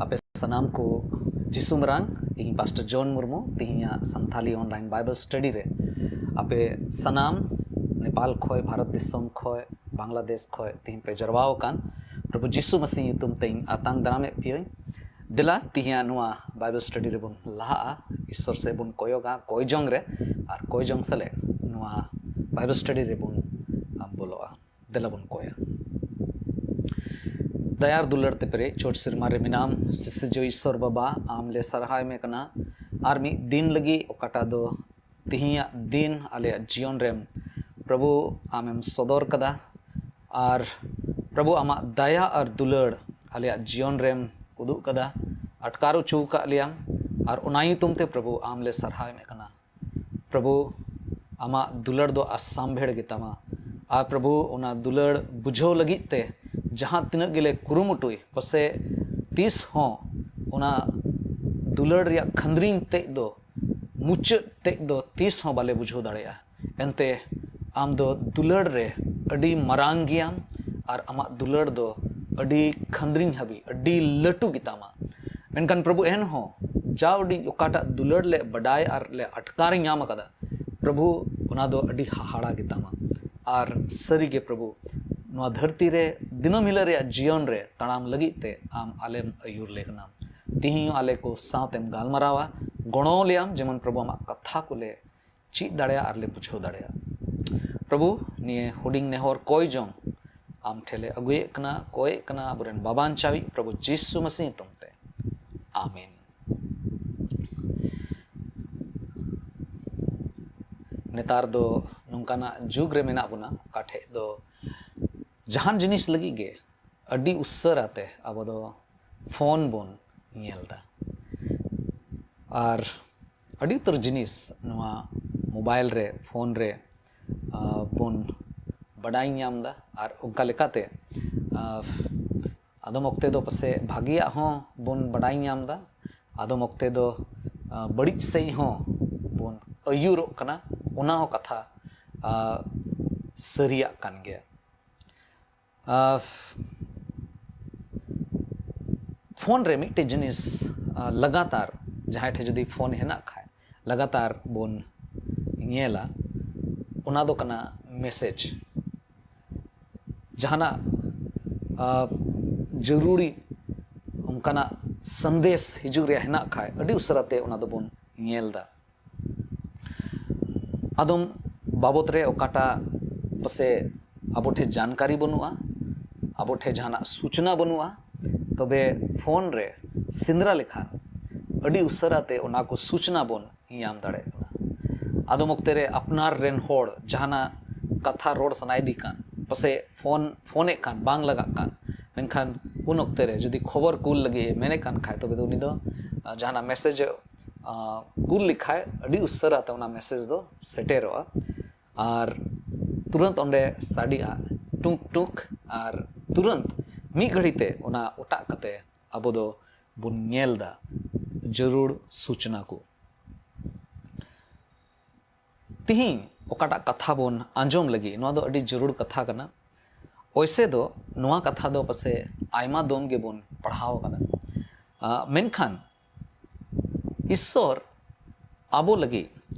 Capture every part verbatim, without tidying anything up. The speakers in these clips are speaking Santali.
ᱟᱯᱮ ᱥᱟᱱᱟᱢ ᱠᱚ ᱡᱤᱥᱩ ᱢᱟᱨᱟᱝ, ᱤᱧ ᱯᱟᱥᱴᱚᱨ ᱡᱚᱱ ᱢᱩᱨᱢᱩ ᱛᱮᱦᱮᱧᱟᱜ ᱥᱟᱱᱛᱷᱟᱞᱤ online Bible study ᱨᱮ ᱟᱯᱮ ᱥᱟᱱᱟᱢ ᱱᱮᱯᱟᱞ ᱠᱷᱚᱡ, ᱵᱷᱟᱨᱚᱛ ᱫᱤᱥᱚᱢ ᱠᱷᱚᱡ, ᱵᱟᱝᱞᱟᱫᱮᱥ ᱠᱷᱚᱡ ᱛᱮᱦᱮᱧ ᱯᱮ ᱡᱟᱨᱣᱟ ᱟᱠᱟᱱ ᱯᱨᱚᱵᱷᱩ ᱡᱤᱥᱩ ᱢᱟᱥᱤ ᱧᱩᱛᱩᱢ ᱛᱮᱧ ᱟᱛᱟᱝ ᱫᱟᱨᱟᱢᱮᱫ ᱯᱮᱭᱟᱹᱧ᱾ ᱫᱮᱞᱟ ᱛᱮᱦᱮᱧᱟᱜ ᱱᱚᱣᱟ Bible study ᱨᱮᱵᱚᱱ ᱞᱟᱦᱟᱜᱼᱟ, ᱤᱥᱥᱚᱨ ᱥᱮᱫ ᱵᱚᱱ ᱠᱚᱭᱚᱜᱟ, ᱠᱚᱭ ᱡᱚᱝ ᱨᱮ ᱟᱨ ᱠᱚᱭ ᱡᱚᱝ ᱥᱟᱞᱮ ᱱᱚᱣᱟ Bible study ᱨᱮᱵᱚᱱ ᱵᱚᱞᱚᱜᱼᱟ᱾ ᱫᱮᱞᱟ ᱵᱚᱱ ᱠᱚᱭᱟ᱾ ᱫᱟᱭᱟ ᱟᱨ ᱫᱩᱞᱟᱹᱲ ᱛᱮ ᱯᱮᱨᱮᱡ ᱪᱷᱚᱴ ᱥᱮᱨᱢᱟ ᱨᱮ ᱢᱮᱱᱟᱢ, ᱥᱤᱥᱤᱨᱡᱟᱹᱣ ᱤᱥᱥᱚᱨ ᱵᱟᱵᱟ, ᱟᱢ ᱞᱮ ᱥᱟᱨᱦᱟᱣ ᱮᱢᱮ ᱠᱟᱱᱟ᱾ ᱟᱨ ᱢᱤᱫ ᱫᱤᱱ ᱞᱟᱹᱜᱤᱫ ᱚᱠᱟᱴᱟᱜ ᱫᱚ ᱛᱤᱦᱤᱧᱟᱜ ᱫᱤᱱ ᱟᱞᱮᱭᱟᱜ ᱡᱤᱭᱚᱱ ᱨᱮᱢ ᱯᱨᱚᱵᱷᱩ ᱟᱢᱮᱢ ᱥᱚᱫᱚᱨ ᱠᱟᱫᱟ᱾ ᱟᱨ ᱯᱨᱚᱵᱷᱩ ᱟᱢᱟᱜ ᱫᱟᱭᱟ ᱟᱨ ᱫᱩᱞᱟᱹᱲ ᱟᱞᱮᱭᱟᱜ ᱡᱤᱭᱚᱱ ᱨᱮᱢ ᱩᱫᱩᱜ ᱠᱟᱫᱟ, ᱟᱴᱠᱟᱨ ᱦᱚᱪᱚ ᱟᱠᱟᱫ ᱞᱮᱭᱟᱢ᱾ ᱟᱨ ᱚᱱᱟ ᱧᱩᱛᱩᱢ ᱛᱮ ᱯᱨᱚᱵᱷᱩ ᱟᱢ ᱞᱮ ᱥᱟᱨᱦᱟᱣ ᱮᱢᱮ ᱠᱟᱱᱟ᱾ ᱯᱨᱚᱵᱷᱩ, ᱟᱢᱟᱜ ᱫᱩᱞᱟᱹᱲ ᱫᱚ ᱟᱥᱟᱢᱵᱷᱮᱲ ᱜᱮᱛᱟᱢᱟ᱾ ᱟᱨ ᱯᱨᱚᱵᱷᱩ, ᱚᱱᱟ ᱫᱩᱞᱟᱹᱲ ᱵᱩᱡᱷᱟᱹᱣ ᱞᱟᱹᱜᱤᱫ ᱛᱮ ᱡᱟᱦᱟᱸ ᱛᱤᱱᱟᱹᱜ ᱜᱮᱞᱮ ᱠᱩᱨᱩᱢᱩᱴᱩᱭ, ᱯᱟᱥᱮ ᱛᱤᱥ ᱦᱚᱸ ᱚᱱᱟ ᱫᱩᱞᱟᱹᱲ ᱨᱮᱭᱟᱜ ᱠᱷᱟᱸᱫᱽᱨᱤᱧ ᱛᱮᱫ ᱫᱚ, ᱢᱩᱪᱟᱹᱫ ᱛᱮᱫ ᱫᱚ ᱛᱤᱥ ᱦᱚᱸ ᱵᱟᱞᱮ ᱵᱩᱡᱷᱟᱹᱣ ᱫᱟᱲᱮᱭᱟᱜᱼᱟ᱾ ᱮᱱᱛᱮ ᱟᱢ ᱫᱚ ᱫᱩᱞᱟᱹᱲ ᱨᱮ ᱟᱹᱰᱤ ᱢᱟᱨᱟᱝ ᱜᱮᱭᱟᱢ ᱟᱨ ᱟᱢᱟᱜ ᱫᱩᱞᱟᱹᱲ ᱫᱚ ᱟᱹᱰᱤ ᱠᱷᱟᱸᱫᱽᱨᱤᱧ ᱦᱟᱹᱵᱤᱡ ᱟᱹᱰᱤ ᱞᱟᱹᱴᱩ ᱜᱮᱛᱟᱢᱟ᱾ ᱢᱮᱱᱠᱷᱟᱱ ᱯᱨᱚᱵᱷᱩ, ᱮᱱᱦᱚᱸ ᱡᱟ ᱩᱰᱤᱡ ᱚᱠᱟᱴᱟᱜ ᱫᱩᱞᱟᱹᱲ ᱞᱮ ᱵᱟᱰᱟᱭ ᱟᱨ ᱞᱮ ᱟᱴᱠᱟᱨ ᱧᱟᱢ ᱟᱠᱟᱫᱟ, ᱯᱨᱚᱵᱷᱩ, ᱚᱱᱟ ᱫᱚ ᱟᱹᱰᱤ ᱦᱟᱦᱟᱲᱟ ᱜᱮᱛᱟᱢᱟ᱾ ᱟᱨ ᱥᱟᱹᱨᱤᱜᱮ ᱯᱨᱚᱵᱷᱩ, ᱱᱚᱣᱟ ᱫᱷᱟᱹᱨᱛᱤ ᱨᱮ ᱫᱤᱱᱟᱹᱢ ᱦᱤᱞᱳᱜ ᱨᱮᱭᱟᱜ ᱡᱤᱭᱚᱱ ᱨᱮ ᱛᱟᱲᱟᱢ ᱞᱟᱹᱜᱤᱫ ᱛᱮ ᱟᱢ ᱟᱞᱮᱢ ᱟᱹᱭᱩᱨ ᱞᱮ ᱠᱟᱱᱟᱢ᱾ ᱛᱤᱦᱤᱧ ᱦᱚᱸ ᱟᱞᱮ ᱠᱚ ᱥᱟᱶᱛᱮᱢ ᱜᱟᱞᱢᱟᱨᱟᱣᱟ, ᱜᱚᱲᱚ ᱞᱮᱭᱟᱢ, ᱡᱮᱢᱚᱱ ᱯᱨᱚᱵᱷᱩ ᱟᱢᱟᱜ ᱠᱟᱛᱷᱟ ᱠᱚᱞᱮ ᱪᱮᱫ ᱫᱟᱲᱮᱭᱟᱜ ᱟᱨ ᱞᱮ ᱵᱩᱡᱷᱟᱹᱣ ᱫᱟᱲᱮᱭᱟᱜ᱾ ᱯᱨᱚᱵᱷᱩ, ᱱᱤᱭᱟᱹ ᱦᱩᱰᱤᱧ ᱱᱮᱦᱚᱨ ᱠᱚᱭ ᱡᱚᱝ ᱟᱢ ᱴᱷᱮᱱ ᱞᱮ ᱟᱹᱜᱩᱭᱮᱫ ᱠᱟᱱᱟ, ᱠᱚᱭᱮᱫ ᱠᱟᱱᱟ, ᱟᱵᱚᱨᱮᱱ ᱵᱟᱵᱟᱧᱪᱟᱣᱤᱡ ᱯᱨᱚᱵᱷᱩ ᱡᱤᱥᱩ ᱢᱟᱥᱤ ᱧᱩᱛᱩᱢ ᱛᱮ, ᱟᱢᱮᱱ᱾ ᱱᱮᱛᱟᱨ ᱫᱚ ᱱᱚᱝᱠᱟᱱᱟᱜ ᱡᱩᱜᱽ ᱨᱮ ᱢᱮᱱᱟᱜ ᱵᱚᱱᱟ, ᱚᱠᱟ ᱴᱷᱮᱡ ᱫᱚ ᱡᱟᱦᱟᱱ ᱡᱤᱱᱤᱥ ᱞᱟᱹᱜᱤᱫ ᱜᱮ ᱟᱹᱰᱤ ᱩᱥᱟᱹᱨᱟ ᱛᱮ ᱟᱵᱚ ᱫᱚ ᱯᱷᱳᱱ ᱵᱚᱱ ᱧᱮᱞ ᱮᱫᱟ᱾ ᱟᱨ ᱟᱹᱰᱤ ᱩᱛᱟᱹᱨ ᱡᱤᱱᱤᱥ ᱱᱚᱣᱟ ᱢᱳᱵᱟᱭᱤᱞ ᱨᱮ, ᱯᱷᱳᱱ ᱨᱮ, ᱟᱨ ᱵᱚᱱ ᱵᱟᱰᱟᱭ ᱧᱟᱢ ᱮᱫᱟ᱾ ᱟᱨ ᱚᱱᱠᱟ ᱞᱮᱠᱟᱛᱮ, ᱟᱨ ᱟᱫᱚᱢ ᱚᱠᱛᱮ ᱫᱚ ᱯᱟᱥᱮᱡ ᱵᱷᱟᱹᱜᱤᱭᱟᱜ ᱦᱚᱸ ᱵᱚᱱ ᱵᱟᱰᱟᱭ ᱧᱟᱢ ᱮᱫᱟ, ᱟᱫᱚᱢ ᱚᱠᱛᱮ ᱫᱚ, ᱟᱨ ᱵᱟᱹᱲᱤᱡ ᱥᱮᱫ ᱦᱚᱸ ᱵᱚᱱ ᱟᱹᱭᱩᱨᱚᱜ ᱠᱟᱱᱟ᱾ ᱚᱱᱟ ᱦᱚᱸ ᱠᱟᱛᱷᱟ, ᱟᱨ ᱥᱟᱹᱨᱤᱭᱟᱜ ᱠᱟᱱ ᱜᱮᱭᱟ᱾ ᱟᱨ ᱯᱷᱳᱱ ᱨᱮ ᱢᱤᱫᱴᱮᱡ ᱡᱤᱱᱤᱥ ᱞᱟᱜᱟᱛᱟᱨ ᱡᱟᱦᱟᱸᱭ ᱴᱷᱮᱱ ᱡᱩᱫᱤ ᱯᱷᱳᱱ ᱦᱮᱱᱟᱜ ᱠᱷᱟᱡ ᱞᱟᱜᱟᱛᱟᱨ ᱵᱚᱱ ᱧᱮᱞᱟ, ᱚᱱᱟ ᱫᱚ ᱠᱟᱱᱟ ᱢᱮᱥᱮᱡᱽ᱾ ᱡᱟᱦᱟᱱᱟᱜ ᱡᱟᱹᱨᱩᱲᱤ ᱚᱱᱠᱟᱱᱟᱜ ᱥᱟᱸᱫᱮᱥ ᱦᱤᱡᱩᱜ ᱨᱮᱭᱟᱜ ᱦᱮᱱᱟᱜ ᱠᱷᱟᱡ ᱟᱹᱰᱤ ᱩᱥᱟᱹᱨᱟ ᱛᱮ ᱚᱱᱟ ᱫᱚᱵᱚᱱ ᱧᱮᱞ ᱮᱫᱟ᱾ ᱟᱫᱚᱢ ᱵᱟᱵᱚᱛ ᱨᱮ ᱚᱠᱟᱴᱟᱜ ᱯᱟᱥᱮ ᱟᱵᱚ ᱴᱷᱮᱱ ᱡᱟᱱᱠᱟᱨᱤ ᱵᱟᱹᱱᱩᱜᱼᱟ, ᱟᱵᱚ ᱴᱷᱮᱱ ᱡᱟᱦᱟᱱᱟᱜ ᱥᱩᱪᱱᱟ ᱵᱟᱹᱱᱩᱜᱼᱟ, ᱛᱚᱵᱮ ᱯᱷᱳᱱ ᱨᱮ ᱥᱮᱸᱫᱽᱨᱟ ᱞᱮᱠᱷᱟᱱ ᱟᱹᱰᱤ ᱩᱥᱟᱹᱨᱟ ᱛᱮ ᱚᱱᱟ ᱠᱚ ᱥᱩᱪᱱᱟ ᱵᱚᱱ ᱧᱟᱢ ᱫᱟᱲᱮᱭᱟᱜ ᱠᱟᱱᱟ᱾ ᱟᱫᱚᱢ ᱚᱠᱛᱮ ᱨᱮ ᱟᱯᱱᱟᱨ ᱨᱮᱱ ᱦᱚᱲ ᱡᱟᱦᱟᱱᱟᱜ ᱠᱟᱛᱷᱟ ᱨᱚᱲ ᱥᱟᱱᱟᱭᱮᱫᱮ ᱠᱟᱱ, ᱯᱟᱥᱮ ᱯᱷᱳᱱ ᱯᱷᱳᱱᱮᱫ ᱠᱟᱱ, ᱵᱟᱝ ᱞᱟᱜᱟᱜ ᱠᱟᱱ, ᱢᱮᱱᱠᱷᱟᱱ ᱩᱱ ᱚᱠᱛᱮ ᱨᱮ ᱡᱩᱫᱤ ᱠᱷᱚᱵᱚᱨ ᱠᱩᱞ ᱞᱟᱹᱜᱤᱫ ᱮ ᱢᱮᱱᱮᱫ ᱠᱟᱱ ᱠᱷᱟᱡ, ᱛᱚᱵᱮ ᱫᱚ ᱩᱱᱤ ᱫᱚ ᱡᱟᱦᱟᱱᱟᱜ ᱢᱮᱥᱮᱡᱽ ᱠᱩᱞ ᱞᱮᱠᱷᱟᱡ ᱟᱹᱰᱤ ᱩᱥᱟᱹᱨᱟ ᱛᱮ ᱚᱱᱟ ᱢᱮᱥᱮᱡᱽ ᱫᱚ ᱥᱮᱴᱮᱨᱚᱜᱼᱟ᱾ ᱟᱨ ᱛᱩᱨᱟᱹᱱᱛ ᱚᱸᱰᱮ ᱥᱟᱰᱮᱜᱼᱟ, ᱴᱩᱠ ᱴᱩᱠ᱾ ᱟᱨ ᱛᱩᱨᱟᱹᱱᱛ ᱢᱤᱫ ᱜᱷᱟᱹᱲᱤ ᱛᱮ ᱚᱱᱟ ᱚᱴᱟᱜ ᱠᱟᱛᱮ ᱟᱵᱚ ᱫᱚ ᱵᱚᱱ ᱧᱮᱞ ᱮᱫᱟ ᱡᱟᱹᱨᱩᱲ ᱥᱩᱪᱱᱟ ᱠᱚ᱾ ᱛᱤᱦᱤᱧ ᱚᱠᱟᱴᱟᱜ ᱠᱟᱛᱷᱟ ᱵᱚᱱ ᱟᱸᱡᱚᱢ ᱞᱟᱹᱜᱤᱫ, ᱱᱚᱣᱟ ᱫᱚ ᱟᱹᱰᱤ ᱡᱟᱹᱨᱩᱲ ᱠᱟᱛᱷᱟ ᱠᱟᱱᱟ᱾ ᱚᱭᱥᱮ ᱫᱚ ᱱᱚᱣᱟ ᱠᱟᱛᱷᱟ ᱫᱚ ᱯᱟᱥᱮ ᱟᱭᱢᱟ ᱫᱚᱢ ᱜᱮᱵᱚᱱ ᱯᱟᱲᱦᱟᱣ ᱟᱠᱟᱫᱟ, ᱢᱮᱱᱠᱷᱟᱱ ᱤᱥᱥᱚᱨ ᱟᱵᱚ ᱞᱟᱹᱜᱤᱫ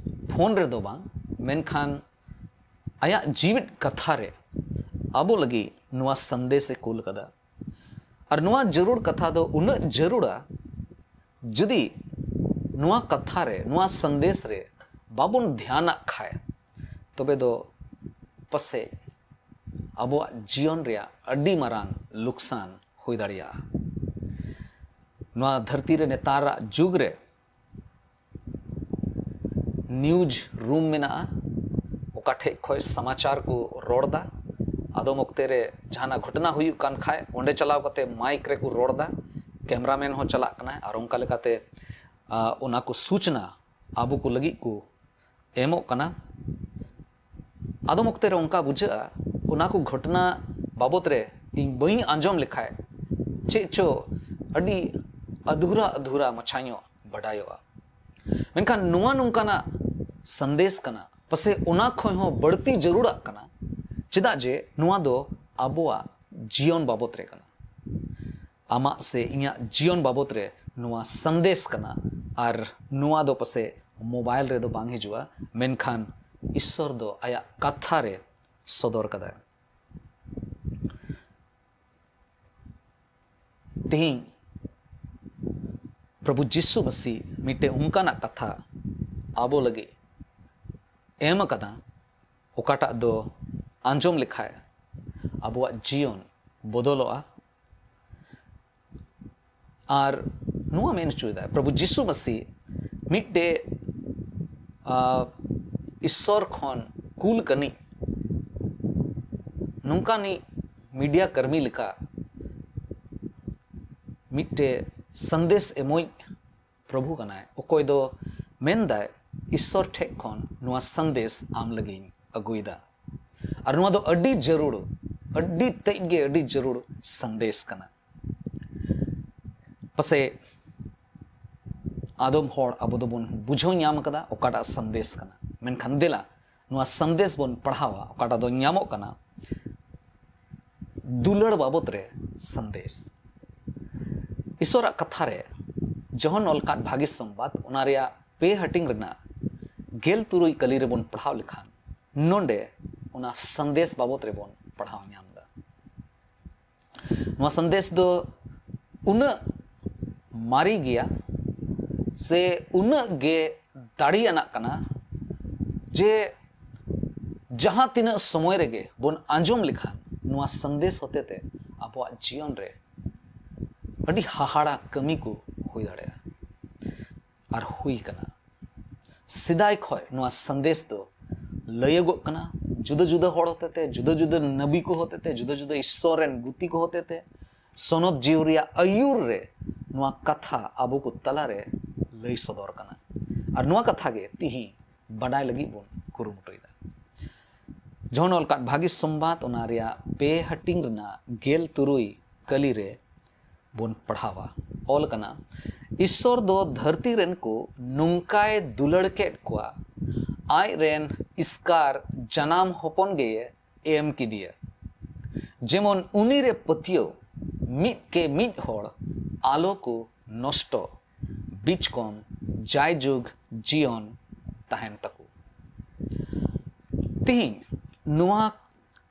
ᱯᱷᱳᱱ ᱨᱮᱫᱚ ᱵᱟᱝ, ᱢᱮᱱᱠᱷᱟᱱ ᱟᱭᱟᱜ ᱡᱤᱣᱤᱫ ᱠᱟᱛᱷᱟ ᱨᱮ ᱟᱵᱚ ᱞᱟᱹᱜᱤᱫ ᱱᱚᱣᱟ ᱥᱟᱸᱫᱮᱥ ᱮ ᱠᱩᱞ ᱠᱟᱫᱟ᱾ ᱟᱨ ᱱᱚᱣᱟ ᱡᱟᱹᱨᱩᱲ ᱠᱟᱛᱷᱟ ᱫᱚ ᱩᱱᱟᱹᱜ ᱡᱟᱹᱨᱩᱲᱟ, ᱡᱩᱫᱤ ᱱᱚᱣᱟ ᱠᱟᱛᱷᱟ ᱨᱮ, ᱱᱚᱣᱟ ᱥᱟᱸᱫᱮᱥ ᱨᱮ ᱵᱟᱵᱚᱱ ᱫᱷᱮᱭᱟᱱᱟᱜ ᱠᱷᱟᱡ, ᱛᱚᱵᱮ ᱫᱚ ᱯᱟᱥᱮᱡ ᱟᱵᱚᱣᱟᱜ ᱡᱤᱭᱚᱱ ᱨᱮᱭᱟᱜ ᱟᱹᱰᱤ ᱢᱟᱨᱟᱝ ᱞᱩᱠᱥᱟᱱ ᱦᱩᱭ ᱫᱟᱲᱮᱭᱟᱜᱼᱟ᱾ ᱱᱚᱣᱟ ᱫᱷᱟᱹᱨᱛᱤ ᱨᱮ ᱱᱮᱛᱟᱨᱟᱜ ᱡᱩᱜᱽ ᱨᱮ ᱱᱤᱭᱩᱡᱽ ᱨᱩᱢ ᱢᱮᱱᱟᱜᱼᱟ, ᱚᱠᱟ ᱴᱷᱮᱡ ᱠᱷᱚᱡ ᱥᱚᱢᱟᱪᱟᱨ ᱠᱚ ᱨᱚᱲ ᱮᱫᱟ᱾ ᱟᱫᱚᱢ ᱚᱠᱛᱮ ᱨᱮ ᱡᱟᱦᱟᱱᱟᱜ ᱜᱷᱚᱴᱚᱱᱟ ᱦᱩᱭᱩᱜ ᱠᱟᱱ ᱠᱷᱟᱡ ᱚᱸᱰᱮ ᱪᱟᱞᱟᱣ ᱠᱟᱛᱮ ᱢᱟᱭᱤᱠ ᱨᱮᱠᱚ ᱨᱚᱲ ᱮᱫᱟ, ᱠᱮᱢᱨᱟᱢᱮᱱ ᱦᱚᱸ ᱪᱟᱞᱟᱜ ᱠᱟᱱᱟᱭ, ᱟᱨ ᱚᱱᱠᱟ ᱞᱮᱠᱟᱛᱮ ᱚᱱᱟ ᱠᱚ ᱥᱩᱪᱱᱟ ᱟᱵᱚ ᱠᱚ ᱞᱟᱹᱜᱤᱫ ᱠᱚ ᱮᱢᱚᱜ ᱠᱟᱱᱟ᱾ ᱟᱫᱚᱢ ᱚᱠᱛᱮ ᱨᱮ ᱚᱱᱠᱟ ᱵᱩᱡᱷᱟᱹᱜᱼᱟ, ᱚᱱᱟ ᱠᱚ ᱜᱷᱚᱴᱚᱱᱟ ᱵᱟᱵᱚᱛ ᱨᱮ ᱤᱧ ᱵᱟᱹᱧ ᱟᱸᱡᱚᱢ ᱞᱮᱠᱷᱟᱡ ᱪᱮᱫ ᱪᱚ ᱟᱹᱰᱤ ᱟᱫᱷᱩᱨᱟ ᱟᱫᱷᱩᱨᱟ ᱢᱟᱪᱷᱟ ᱧᱚᱜ ᱵᱟᱰᱟᱭᱚᱜᱼᱟ᱾ ᱢᱮᱱᱠᱷᱟᱱ ᱱᱚᱣᱟ ᱱᱚᱝᱠᱟᱱᱟᱜ ᱥᱟᱸᱫᱮᱥ ᱠᱟᱱᱟ, ᱯᱟᱥᱮ ᱚᱱᱟ ᱠᱷᱚᱱ ᱦᱚᱸ ᱵᱟᱹᱲᱛᱤ ᱡᱟᱹᱨᱩᱲᱟᱜ ᱠᱟᱱᱟ, ᱪᱮᱫᱟᱜ ᱡᱮ ᱱᱚᱣᱟ ᱫᱚ ᱟᱵᱚᱣᱟᱜ ᱡᱤᱭᱚᱱ ᱵᱟᱵᱚᱛ ᱨᱮ ᱠᱟᱱᱟ᱾ ᱟᱢᱟᱜ ᱥᱮ ᱤᱧᱟᱹᱜ ᱡᱤᱭᱚᱱ ᱵᱟᱵᱚᱛ ᱨᱮ ᱱᱚᱣᱟ ᱥᱟᱸᱫᱮᱥ ᱠᱟᱱᱟ᱾ ᱟᱨ ᱱᱚᱣᱟ ᱫᱚ ᱯᱟᱥᱮᱡ ᱢᱳᱵᱟᱭᱤᱞ ᱨᱮᱫᱚ ᱵᱟᱝ ᱦᱤᱡᱩᱜᱼᱟ, ᱢᱮᱱᱠᱷᱟᱱ ᱤᱥᱥᱚᱨ ᱫᱚ ᱟᱭᱟᱜ ᱠᱟᱛᱷᱟ ᱨᱮ ᱥᱚᱫᱚᱨ ᱠᱟᱫᱟᱭ᱾ ᱛᱮᱦᱮᱧ ᱯᱨᱚᱵᱷᱩ ᱡᱤᱥᱩ ᱢᱟᱹᱥᱤ ᱢᱤᱫᱴᱮᱱ ᱚᱱᱠᱟᱱᱟᱜ ᱠᱟᱛᱷᱟ ᱟᱵᱚ ᱞᱟᱹᱜᱤᱫ ᱮᱢ ᱟᱠᱟᱫᱟ, ᱚᱠᱟᱴᱟᱜ ᱫᱚ ᱟᱸᱡᱚᱢ ᱞᱮᱠᱷᱟᱡ ᱟᱵᱚᱣᱟᱜ ᱡᱤᱭᱚᱱ ᱵᱚᱫᱚᱞᱚᱜᱼᱟ᱾ ᱟᱨ ᱱᱚᱣᱟ ᱢᱮᱱ ᱦᱚᱪᱚᱭᱮᱫᱟ, ᱯᱨᱚᱵᱷᱩ ᱡᱤᱥᱩ ᱢᱟᱹᱥᱤ ᱢᱤᱫᱴᱮᱡ, ᱟ, ᱤᱥᱥᱚᱨ ᱠᱷᱚᱱ ᱠᱩᱞ ᱠᱟᱹᱱᱤᱡ ᱱᱚᱝᱠᱟᱱᱤᱡ ᱢᱤᱰᱤᱭᱟ ᱠᱟᱹᱨᱢᱤ ᱞᱮᱠᱟ ᱢᱤᱫᱴᱮᱡ ᱥᱟᱸᱫᱮᱥ ᱮᱢᱚᱭᱤᱡ ᱯᱨᱚᱵᱷᱩ ᱠᱟᱱᱟᱭ, ᱚᱠᱚᱭ ᱫᱚ ᱢᱮᱱᱫᱟᱭ, ᱤᱥᱥᱚᱨ ᱴᱷᱮᱡ ᱠᱷᱚᱱ ᱱᱚᱣᱟ ᱥᱟᱸᱫᱮᱥ ᱟᱢ ᱞᱟᱹᱜᱤᱫ ᱤᱧ ᱟᱹᱜᱩᱭᱮᱫᱟ᱾ ᱟᱨ ᱱᱚᱣᱟ ᱫᱚ ᱟᱹᱰᱤ ᱡᱟᱹᱨᱩᱲ, ᱟᱹᱰᱤ ᱛᱮᱫ ᱜᱮ ᱟᱹᱰᱤ ᱡᱟᱹᱨᱩᱲ ᱥᱟᱸᱫᱮᱥ ᱠᱟᱱᱟ᱾ ᱯᱟᱥᱮᱡ ᱟᱫᱚᱢ ᱦᱚᱲ ᱟᱵᱚ ᱫᱚᱵᱚᱱ ᱵᱩᱡᱷᱟᱹᱣ ᱧᱟᱢ ᱠᱟᱫᱟ ᱚᱠᱟᱴᱟᱜ ᱥᱟᱸᱫᱮᱥ ᱠᱟᱱᱟ, ᱢᱮᱱᱠᱷᱟᱱ ᱫᱮᱞᱟ ᱱᱚᱣᱟ ᱥᱟᱸᱫᱮᱥ ᱵᱚᱱ ᱯᱟᱲᱦᱟᱣᱟ, ᱚᱠᱟᱴᱟᱜ ᱫᱚ ᱧᱟᱢᱚᱜ ᱠᱟᱱᱟ ᱫᱩᱞᱟᱹᱲ ᱵᱟᱵᱚᱛ ᱨᱮ ᱥᱟᱸᱫᱮᱥ᱾ ᱤᱥᱚᱨᱟᱜ ᱠᱟᱛᱷᱟ ᱨᱮ ᱡᱚᱦᱚᱱ ᱚᱞ ᱠᱟᱫ ᱵᱷᱟᱹᱜᱤ ᱥᱚᱢᱵᱟᱫ, ᱚᱱᱟ ᱨᱮᱭᱟᱜ ᱯᱮ ᱦᱟᱹᱴᱤᱧ ᱨᱮᱱᱟᱜ ᱜᱮᱞ ᱛᱩᱨᱩᱭ ᱠᱟᱹᱞᱤ ᱨᱮᱵᱚᱱ ᱯᱟᱲᱦᱟᱣ ᱞᱮᱠᱷᱟᱱ, ᱱᱚᱰᱮ ᱚᱱᱟ ᱥᱟᱸᱫᱮᱥ ᱵᱟᱵᱚᱛ ᱨᱮᱵᱚᱱ ᱯᱟᱲᱦᱟᱣ ᱧᱟᱢ ᱮᱫᱟ᱾ ᱱᱚᱣᱟ ᱥᱟᱸᱫᱮᱥ ᱫᱚ ᱩᱱᱟᱹᱜ ᱢᱟᱨᱮ ᱜᱮᱭᱟ ᱥᱮ ᱩᱱᱟᱹᱜ ᱜᱮ ᱫᱟᱲᱮᱭᱟᱱᱟᱜ ᱠᱟᱱᱟ ᱡᱮ ᱡᱟᱦᱟᱸ ᱛᱤᱱᱟᱹᱜ ᱥᱚᱢᱚᱭ ᱨᱮᱜᱮ ᱵᱚᱱ ᱟᱸᱡᱚᱢ ᱞᱮᱠᱷᱟᱱ ᱱᱚᱣᱟ ᱥᱟᱸᱫᱮᱥ ᱦᱚᱛᱮᱛᱮ ᱟᱵᱚᱣᱟᱜ ᱡᱤᱭᱚᱱ ᱨᱮ ᱟᱹᱰᱤ ᱦᱟᱦᱟᱲᱟ ᱠᱟᱹᱢᱤ ᱠᱚ ᱦᱩᱭ ᱫᱟᱲᱮᱭᱟᱜᱼᱟ ᱟᱨ ᱦᱩᱭ ᱠᱟᱱᱟ᱾ ᱥᱮᱫᱟᱭ ᱠᱷᱚᱱ ᱱᱚᱣᱟ ᱥᱟᱸᱫᱮᱥ ᱫᱚ ᱞᱟᱹᱭᱟᱹᱜᱚᱜ ᱠᱟᱱᱟ, ᱡᱩᱫᱟᱹ ᱡᱩᱫᱟᱹ ᱦᱚᱲ ᱦᱚᱛᱮᱛᱮ, ᱡᱩᱫᱟᱹ ᱡᱩᱫᱟᱹ ᱱᱟᱵᱤ ᱠᱚ ᱦᱚᱛᱮᱛᱮ, ᱡᱩᱫᱟᱹ ᱡᱩᱫᱟᱹ ᱤᱥᱥᱚᱨ ᱨᱮᱱ ᱜᱩᱛᱤ ᱠᱚ ᱦᱚᱛᱮᱛᱮ, ᱥᱚᱱᱚᱛ ᱡᱤᱣᱤ ᱨᱮᱭᱟᱜ ᱟᱹᱭᱩᱨ ᱨᱮ ᱱᱚᱣᱟ ᱠᱟᱛᱷᱟ ᱟᱵᱚ ᱠᱚ ᱛᱟᱞᱟᱨᱮ ᱞᱟᱹᱭ ᱥᱚᱫᱚᱨ ᱠᱟᱱᱟ᱾ ᱟᱨ ᱱᱚᱣᱟ ᱠᱟᱛᱷᱟ ᱜᱮ ᱛᱤᱦᱤᱧ ᱵᱟᱰᱟᱭ ᱞᱟᱹᱜᱤᱫ ᱵᱚᱱ ᱠᱩᱨᱩᱢᱩᱴᱩᱭᱮᱫᱟ᱾ ᱡᱚᱦᱚᱱ ᱚᱞ ᱠᱟᱫ ᱵᱷᱟᱹᱜᱤ ᱥᱚᱢᱵᱟᱫ, ᱚᱱᱟ ᱨᱮᱭᱟᱜ ᱯᱮ ᱦᱟᱹᱴᱤᱧ ᱨᱮᱱᱟᱜ ᱜᱮᱞ ᱛᱩᱨᱩᱭ ᱠᱟᱹᱞᱤ ᱨᱮ ᱵᱚᱱ ᱯᱟᱲᱦᱟᱣᱟ᱾ ᱚᱞ ᱠᱟᱱᱟ, ᱤᱥᱥᱚᱨ ᱫᱚ ᱫᱷᱟᱹᱨᱛᱤ ᱨᱮᱱ ᱠᱚ ᱱᱚᱝᱠᱟᱭ ᱫᱩᱞᱟᱹᱲ ᱠᱮᱫ ᱠᱚᱣᱟ, ᱟᱡ ᱨᱮᱱ ᱤᱥᱠᱟᱨ ᱡᱟᱱᱟᱢ ᱦᱚᱯᱚᱱ ᱜᱮᱭᱮ ᱮᱢ ᱠᱮᱫᱮᱭᱟ, ᱡᱮᱢᱚᱱ ᱩᱱᱤ ᱨᱮ ᱯᱟᱹᱛᱭᱟᱹᱣ ᱢᱤᱫ ᱠᱮ ᱢᱤᱫ ᱦᱚᱲ ᱟᱞᱚ ᱠᱚ ᱱᱚᱥᱴᱚ, ᱵᱤᱪᱠᱚᱢ ᱡᱟᱭᱡᱩᱜᱽ ᱡᱤᱭᱚᱱ ᱛᱟᱦᱮᱱ ᱛᱟᱠᱚ᱾ ᱛᱤᱦᱤᱧ ᱱᱚᱣᱟ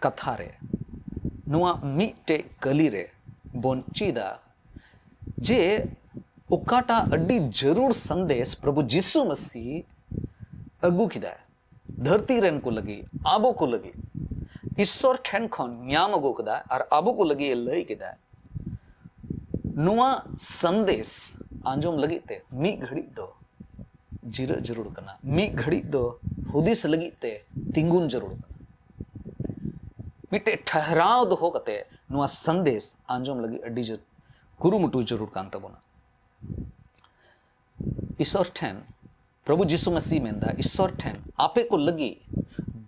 ᱠᱟᱛᱷᱟ ᱨᱮ, ᱱᱚᱣᱟ ᱢᱤᱫᱴᱮᱡ ᱠᱟᱹᱞᱤ ᱨᱮ ᱵᱚᱱ ᱪᱮᱫᱟ ᱡᱮ ᱚᱠᱟᱴᱟᱜ ᱟᱹᱰᱤ ᱡᱟᱹᱨᱩᱲ ᱥᱟᱸᱫᱮᱥ ᱯᱨᱚᱵᱷᱩ ᱡᱤᱥᱩ ᱢᱟᱹᱥᱤ ᱟᱹᱜᱩ ᱠᱮᱫᱟᱭ ᱫᱷᱟᱹᱨᱛᱤ ᱨᱮᱱ ᱠᱚ ᱞᱟᱹᱜᱤᱫ, ᱟᱵᱚ ᱠᱚ ᱞᱟᱹᱜᱤᱫ᱾ ᱤᱥᱥᱚᱨ ᱴᱷᱮᱱ ᱠᱷᱚᱱ ᱧᱟᱢ ᱟᱹᱜᱩ ᱠᱮᱫᱟᱭ ᱟᱨ ᱟᱵᱚ ᱠᱚ ᱞᱟᱹᱜᱤᱫ ᱮ ᱞᱟᱹᱭ ᱠᱮᱫᱟᱭ᱾ ᱱᱚᱣᱟ ᱥᱟᱸᱫᱮᱥ ᱟᱸᱡᱚᱢ ᱞᱟᱹᱜᱤᱫ ᱛᱮ ᱢᱤᱫ ᱜᱷᱟᱹᱲᱤᱡ ᱫᱚ ᱡᱤᱨᱟᱹᱜ ᱡᱟᱹᱨᱩᱲ ᱠᱟᱱᱟ, ᱢᱤᱫ ᱜᱷᱟᱹᱲᱤᱡ ᱫᱚ ᱦᱩᱫᱤᱥ ᱞᱟᱹᱜᱤᱫ ᱛᱮ ᱛᱤᱸᱜᱩᱱ ᱡᱟᱹᱨᱩᱲ ᱠᱟᱱᱟ᱾ ᱢᱤᱫᱴᱮᱡ ᱴᱷᱟᱦᱨᱟᱣ ᱫᱚᱦᱚ ᱠᱟᱛᱮ ᱱᱚᱣᱟ ᱥᱟᱸᱫᱮᱥ ᱟᱸᱡᱚᱢ ᱞᱟᱹᱜᱤᱫ ᱟᱹᱰᱤ ᱡᱳᱨ ᱠᱩᱨᱩᱢᱩᱴᱩ ᱡᱟᱹᱨᱩᱲ ᱠᱟᱱ ᱛᱟᱵᱚᱱᱟ᱾ ᱤᱥᱥᱚᱨ ᱴᱷᱮᱱ, ᱯᱨᱚᱵᱷᱩ ᱡᱤᱥᱩ ᱢᱟᱹᱥᱤ ᱢᱮᱱᱫᱟ, ᱤᱥᱥᱚᱨ ᱴᱷᱮᱱ ᱟᱯᱮ ᱠᱚ ᱞᱟᱹᱜᱤᱫ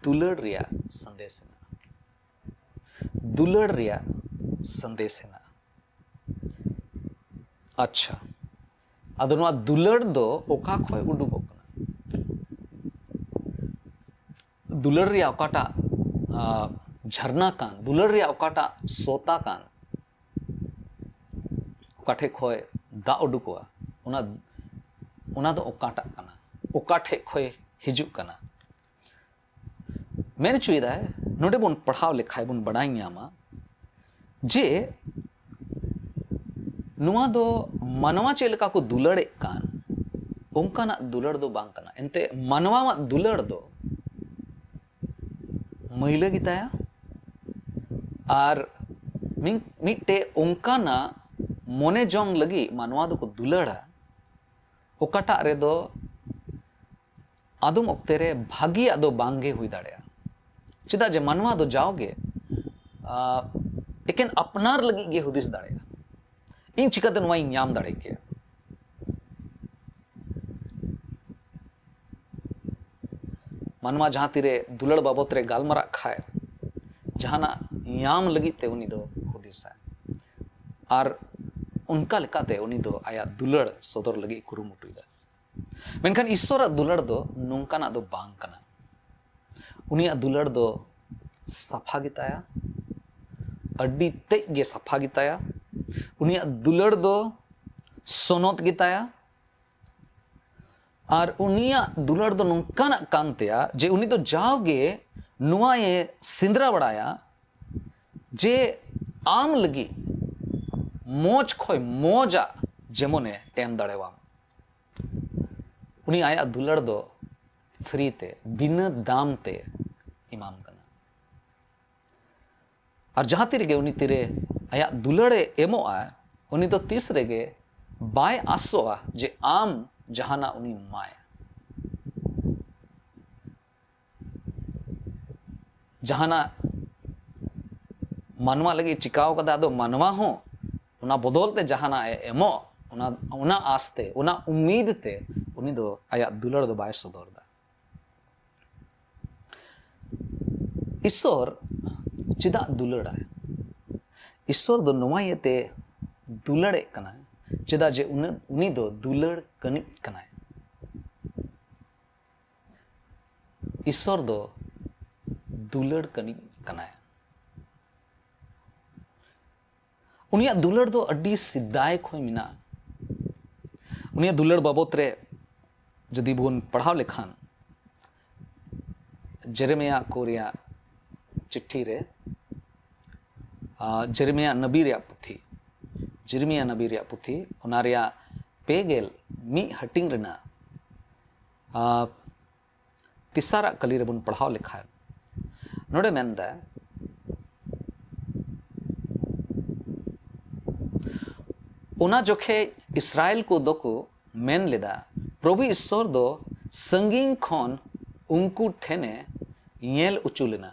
ᱫᱩᱞᱟᱹᱲ ᱨᱮᱭᱟᱜ ᱥᱟᱸᱫᱮᱥ ᱦᱮᱱᱟᱜᱼᱟ᱾ ᱫᱩᱞᱟᱹᱲ ᱨᱮᱭᱟᱜ ᱥᱟᱸᱫᱮᱥ ᱦᱮᱱᱟᱜᱼᱟ᱾ ᱟᱪᱪᱷᱟ, ᱟᱫᱚ ᱱᱚᱣᱟ ᱫᱩᱞᱟᱹᱲ ᱫᱚ ᱚᱠᱟ ᱠᱷᱚᱱ ᱩᱰᱩᱠᱚᱜ ᱠᱟᱱᱟ? ᱫᱩᱞᱟᱹᱲ ᱨᱮᱭᱟᱜ ᱚᱠᱟᱴᱟᱜ, ᱟ, ᱡᱷᱟᱨᱱᱟ ᱠᱟᱱ, ᱫᱩᱞᱟᱹᱲ ᱨᱮᱭᱟᱜ ᱚᱠᱟᱴᱟᱜ ᱥᱳᱛᱟ ᱠᱟᱱ, ᱚᱠᱟ ᱴᱷᱮᱡ ᱠᱷᱚᱱ ᱫᱟᱜ ᱩᱰᱩᱠᱚᱜᱼᱟ, ᱚᱱᱟ, ᱚᱱᱟ ᱫᱚ ᱚᱠᱟᱴᱟᱜ ᱠᱟᱱᱟ? ᱚᱠᱟ ᱴᱷᱮᱡ ᱠᱷᱚᱱ ᱦᱤᱡᱩᱜ ᱠᱟᱱᱟ? ᱢᱮᱱ ᱦᱚᱪᱚᱭᱮᱫᱟᱭ, ᱱᱚᱰᱮ ᱵᱚᱱ ᱯᱟᱲᱦᱟᱣ ᱞᱮᱠᱷᱟᱡ ᱵᱚᱱ ᱵᱟᱰᱟᱭ ᱧᱟᱢᱟ ᱡᱮ ᱱᱚᱣᱟ ᱫᱚ ᱢᱟᱱᱣᱟ ᱪᱮᱫ ᱞᱮᱠᱟ ᱠᱚ ᱫᱩᱞᱟᱹᱲᱮᱫ ᱠᱟᱱ, ᱚᱱᱠᱟᱱᱟᱜ ᱫᱩᱞᱟᱹᱲ ᱫᱚ ᱵᱟᱝ ᱠᱟᱱᱟ᱾ ᱮᱱᱛᱮ ᱢᱟᱱᱣᱟᱣᱟᱜ ᱫᱩᱞᱟᱹᱲ ᱫᱚ ᱢᱟᱹᱭᱞᱟᱹ ᱜᱮᱛᱟᱭᱟ᱾ ᱟᱨ ᱢᱤᱫ-, ᱢᱤᱫᱴᱮᱡ ᱚᱱᱠᱟᱱᱟᱜ ᱢᱚᱱᱮ ᱡᱚᱝ ᱞᱟᱹᱜᱤᱫ ᱢᱟᱱᱣᱟ ᱫᱚᱠᱚ ᱫᱩᱞᱟᱹᱲᱟ, ᱚᱠᱟᱴᱟᱜ ᱨᱮᱫᱚ ᱟᱫᱚᱢ ᱚᱠᱛᱮ ᱨᱮ ᱵᱷᱟᱹᱜᱤᱭᱟᱜ ᱫᱚ ᱵᱟᱝ ᱜᱮ ᱦᱩᱭ ᱫᱟᱲᱮᱭᱟᱜᱼᱟ᱾ ᱪᱮᱫᱟᱜ ᱡᱮ ᱢᱟᱱᱣᱟ ᱫᱚ ᱡᱟᱣᱜᱮ, ᱟ, ᱮᱠᱮᱱ ᱟᱯᱱᱟᱨ ᱞᱟᱹᱜᱤᱫ ᱜᱮ ᱦᱩᱫᱤᱥ ᱫᱟᱲᱮᱭᱟᱜᱼᱟ, "ᱤᱧ ᱪᱤᱠᱟᱹᱛᱮ ᱱᱚᱣᱟᱧ ᱧᱟᱢ ᱫᱟᱲᱮ ᱠᱮᱭᱟ?" ᱢᱟᱱᱣᱟ ᱡᱟᱦᱟᱸ ᱛᱤᱨᱮ ᱫᱩᱞᱟᱹᱲ ᱵᱟᱵᱚᱛ ᱨᱮ ᱜᱟᱞᱢᱟᱨᱟᱜ ᱠᱷᱟᱡ, ᱡᱟᱦᱟᱱᱟᱜ ᱧᱟᱢ ᱞᱟᱹᱜᱤᱫ ᱛᱮ ᱩᱱᱤ ᱫᱚ ᱦᱩᱫᱤᱥᱟᱭ᱾ ᱟᱨ ᱚᱱᱠᱟ ᱞᱮᱠᱟᱛᱮ ᱩᱱᱤ ᱫᱚ ᱟᱭᱟᱜ ᱫᱩᱞᱟᱹᱲ ᱥᱚᱫᱚᱨ ᱞᱟᱹᱜᱤᱫ ᱠᱩᱨᱩᱢᱩᱴᱩᱭᱮᱫᱟ᱾ ᱢᱮᱱᱠᱷᱟᱱ ᱤᱥᱥᱚᱨᱟᱜ ᱫᱩᱞᱟᱹᱲ ᱫᱚ ᱱᱚᱝᱠᱟᱱᱟᱜ ᱫᱚ ᱵᱟᱝ ᱠᱟᱱᱟ᱾ ᱩᱱᱤᱭᱟᱜ ᱫᱩᱞᱟᱹᱲ ᱫᱚ ᱥᱟᱯᱷᱟ ᱜᱮᱛᱟᱭᱟ, ᱟᱹᱰᱤ ᱛᱮᱫ ᱜᱮ ᱥᱟᱯᱷᱟ ᱜᱮᱛᱟᱭᱟ᱾ ᱩᱱᱤᱭᱟᱜ ᱫᱩᱞᱟᱹᱲ ᱫᱚ ᱥᱚᱱᱚᱛ ᱜᱮᱛᱟᱭᱟ᱾ ᱟᱨ ᱩᱱᱤᱭᱟᱜ ᱫᱩᱞᱟᱹᱲ ᱫᱚ ᱱᱚᱝᱠᱟᱱᱟᱜ ᱠᱟᱱ ᱛᱟᱭᱟ ᱡᱮ ᱩᱱᱤ ᱫᱚ ᱡᱟᱣᱜᱮ ᱱᱚᱣᱟᱭ ᱥᱮᱸᱫᱽᱨᱟ ᱵᱟᱲᱟᱭᱟ ᱡᱮ ᱟᱢ ᱞᱟᱹᱜᱤᱫ ᱢᱚᱡᱽ ᱠᱷᱚᱱ ᱢᱚᱡᱟᱜ ᱡᱮᱢᱚᱱᱮ ᱮᱢ ᱫᱟᱲᱮᱣᱟᱢ᱾ ᱩᱱᱤ ᱟᱭᱟᱜ ᱫᱩᱞᱟᱹᱲ ᱫᱚ ᱯᱷᱨᱤ ᱛᱮ, ᱵᱤᱱᱟᱹ ᱫᱟᱢ ᱛᱮ ᱮᱢᱟᱢ ᱠᱟᱱᱟ᱾ ᱟᱨ ᱡᱟᱦᱟᱸ ᱛᱤ ᱨᱮᱜᱮ ᱩᱱᱤ ᱛᱤᱨᱮ ᱟᱭᱟᱜ ᱫᱩᱞᱟᱹᱲᱮ ᱮᱢᱚᱜᱼᱟ, ᱩᱱᱤ ᱫᱚ ᱛᱤᱥ ᱨᱮᱜᱮ ᱵᱟᱭ ᱟᱥᱚᱜᱼᱟ ᱡᱮ ᱟᱢ ᱡᱟᱦᱟᱱᱟᱜ ᱩᱱᱤ ᱮᱢᱟᱭᱟ᱾ ᱡᱟᱦᱟᱱᱟᱜ ᱢᱟᱱᱣᱟ ᱞᱟᱹᱜᱤᱫ ᱪᱤᱠᱟᱣ ᱠᱟᱫᱟ, ᱟᱫᱚ ᱢᱟᱱᱣᱟ ᱦᱚᱸ ᱚᱱᱟ ᱵᱚᱫᱚᱞ ᱛᱮ ᱡᱟᱦᱟᱱᱟᱜ ᱮ ᱮᱢᱚᱜ, ᱚᱱᱟ, ᱚᱱᱟ ᱟᱥ ᱛᱮ, ᱚᱱᱟ ᱩᱢᱤᱫ ᱛᱮ ᱩᱱᱤ ᱫᱚ ᱟᱭᱟᱜ ᱫᱩᱞᱟᱹᱲ ᱫᱚ ᱵᱟᱭ ᱥᱚᱫᱚᱨ ᱮᱫᱟ᱾ ᱤᱥᱥᱚᱨ ᱪᱮᱫᱟᱜ ᱫᱩᱞᱟᱹᱲᱟᱭ? ᱤᱥᱥᱚᱨ ᱫᱚ ᱱᱚᱣᱟ ᱤᱭᱟᱹᱛᱮ ᱫᱩᱞᱟᱹᱲᱮᱫ ᱠᱟᱱᱟᱭ, ᱪᱮᱫᱟᱜ ᱡᱮ ᱩᱱᱟᱹᱜ, ᱩᱱᱤ ᱫᱚ ᱫᱩᱞᱟᱹᱲ ᱠᱟᱹᱱᱤᱡ ᱠᱟᱱᱟᱭ᱾ ᱤᱥᱥᱚᱨ ᱫᱚ ᱫᱩᱞᱟᱹᱲ ᱠᱟᱹᱱᱤᱡ ᱠᱟᱱᱟᱭ᱾ ᱩᱱᱤᱭᱟᱜ ᱫᱩᱞᱟᱹᱲ ᱫᱚ ᱟᱹᱰᱤ ᱥᱮᱫᱟᱭ ᱠᱷᱚᱱ ᱢᱮᱱᱟᱜᱼᱟ᱾ ᱩᱱᱤᱭᱟᱜ ᱫᱩᱞᱟᱹᱲ ᱵᱟᱵᱚᱛ ᱨᱮ ᱡᱩᱫᱤ ᱵᱚᱱ ᱯᱟᱲᱦᱟᱣ ᱞᱮᱠᱷᱟᱱ, ᱡᱮᱨᱮᱢᱤᱭᱟ ᱠᱚ ᱨᱮᱭᱟᱜ ᱪᱤᱴᱷᱤ ᱨᱮ, ᱟᱨ ᱡᱮᱨᱮᱢᱤᱭᱟ ᱱᱟᱵᱤ ᱨᱮᱭᱟᱜ ᱯᱩᱛᱷᱤ, ᱡᱮᱨᱮᱢᱤᱭᱟ ᱱᱟᱵᱤ ᱨᱮᱭᱟᱜ ᱯᱩᱛᱷᱤ, ᱚᱱᱟ ᱨᱮᱭᱟᱜ ᱯᱮ ᱜᱮᱞ ᱢᱤᱫ ᱦᱟᱹᱴᱤᱧ ᱨᱮᱱᱟᱜ, ᱟᱨ ᱛᱮᱥᱟᱨᱟᱜ ᱠᱟᱹᱞᱤ ᱨᱮᱵᱚᱱ ᱯᱟᱲᱦᱟᱣ ᱞᱮᱠᱷᱟᱱ, ᱱᱚᱰᱮ ᱢᱮᱱᱫᱟ, ᱚᱱᱟ ᱡᱚᱠᱷᱮᱡ ᱤᱥᱨᱟᱭᱮᱞ ᱠᱚ ᱫᱚᱠᱚ ᱢᱮᱱ ᱞᱮᱫᱟ, ᱯᱨᱚᱵᱷᱩ ᱤᱥᱥᱚᱨ ᱫᱚ ᱥᱟᱺᱜᱤᱧ ᱠᱷᱚᱱ ᱩᱱᱠᱩ ᱴᱷᱮᱱᱮ ᱧᱮᱞ ᱚᱪᱚ ᱞᱮᱱᱟ᱾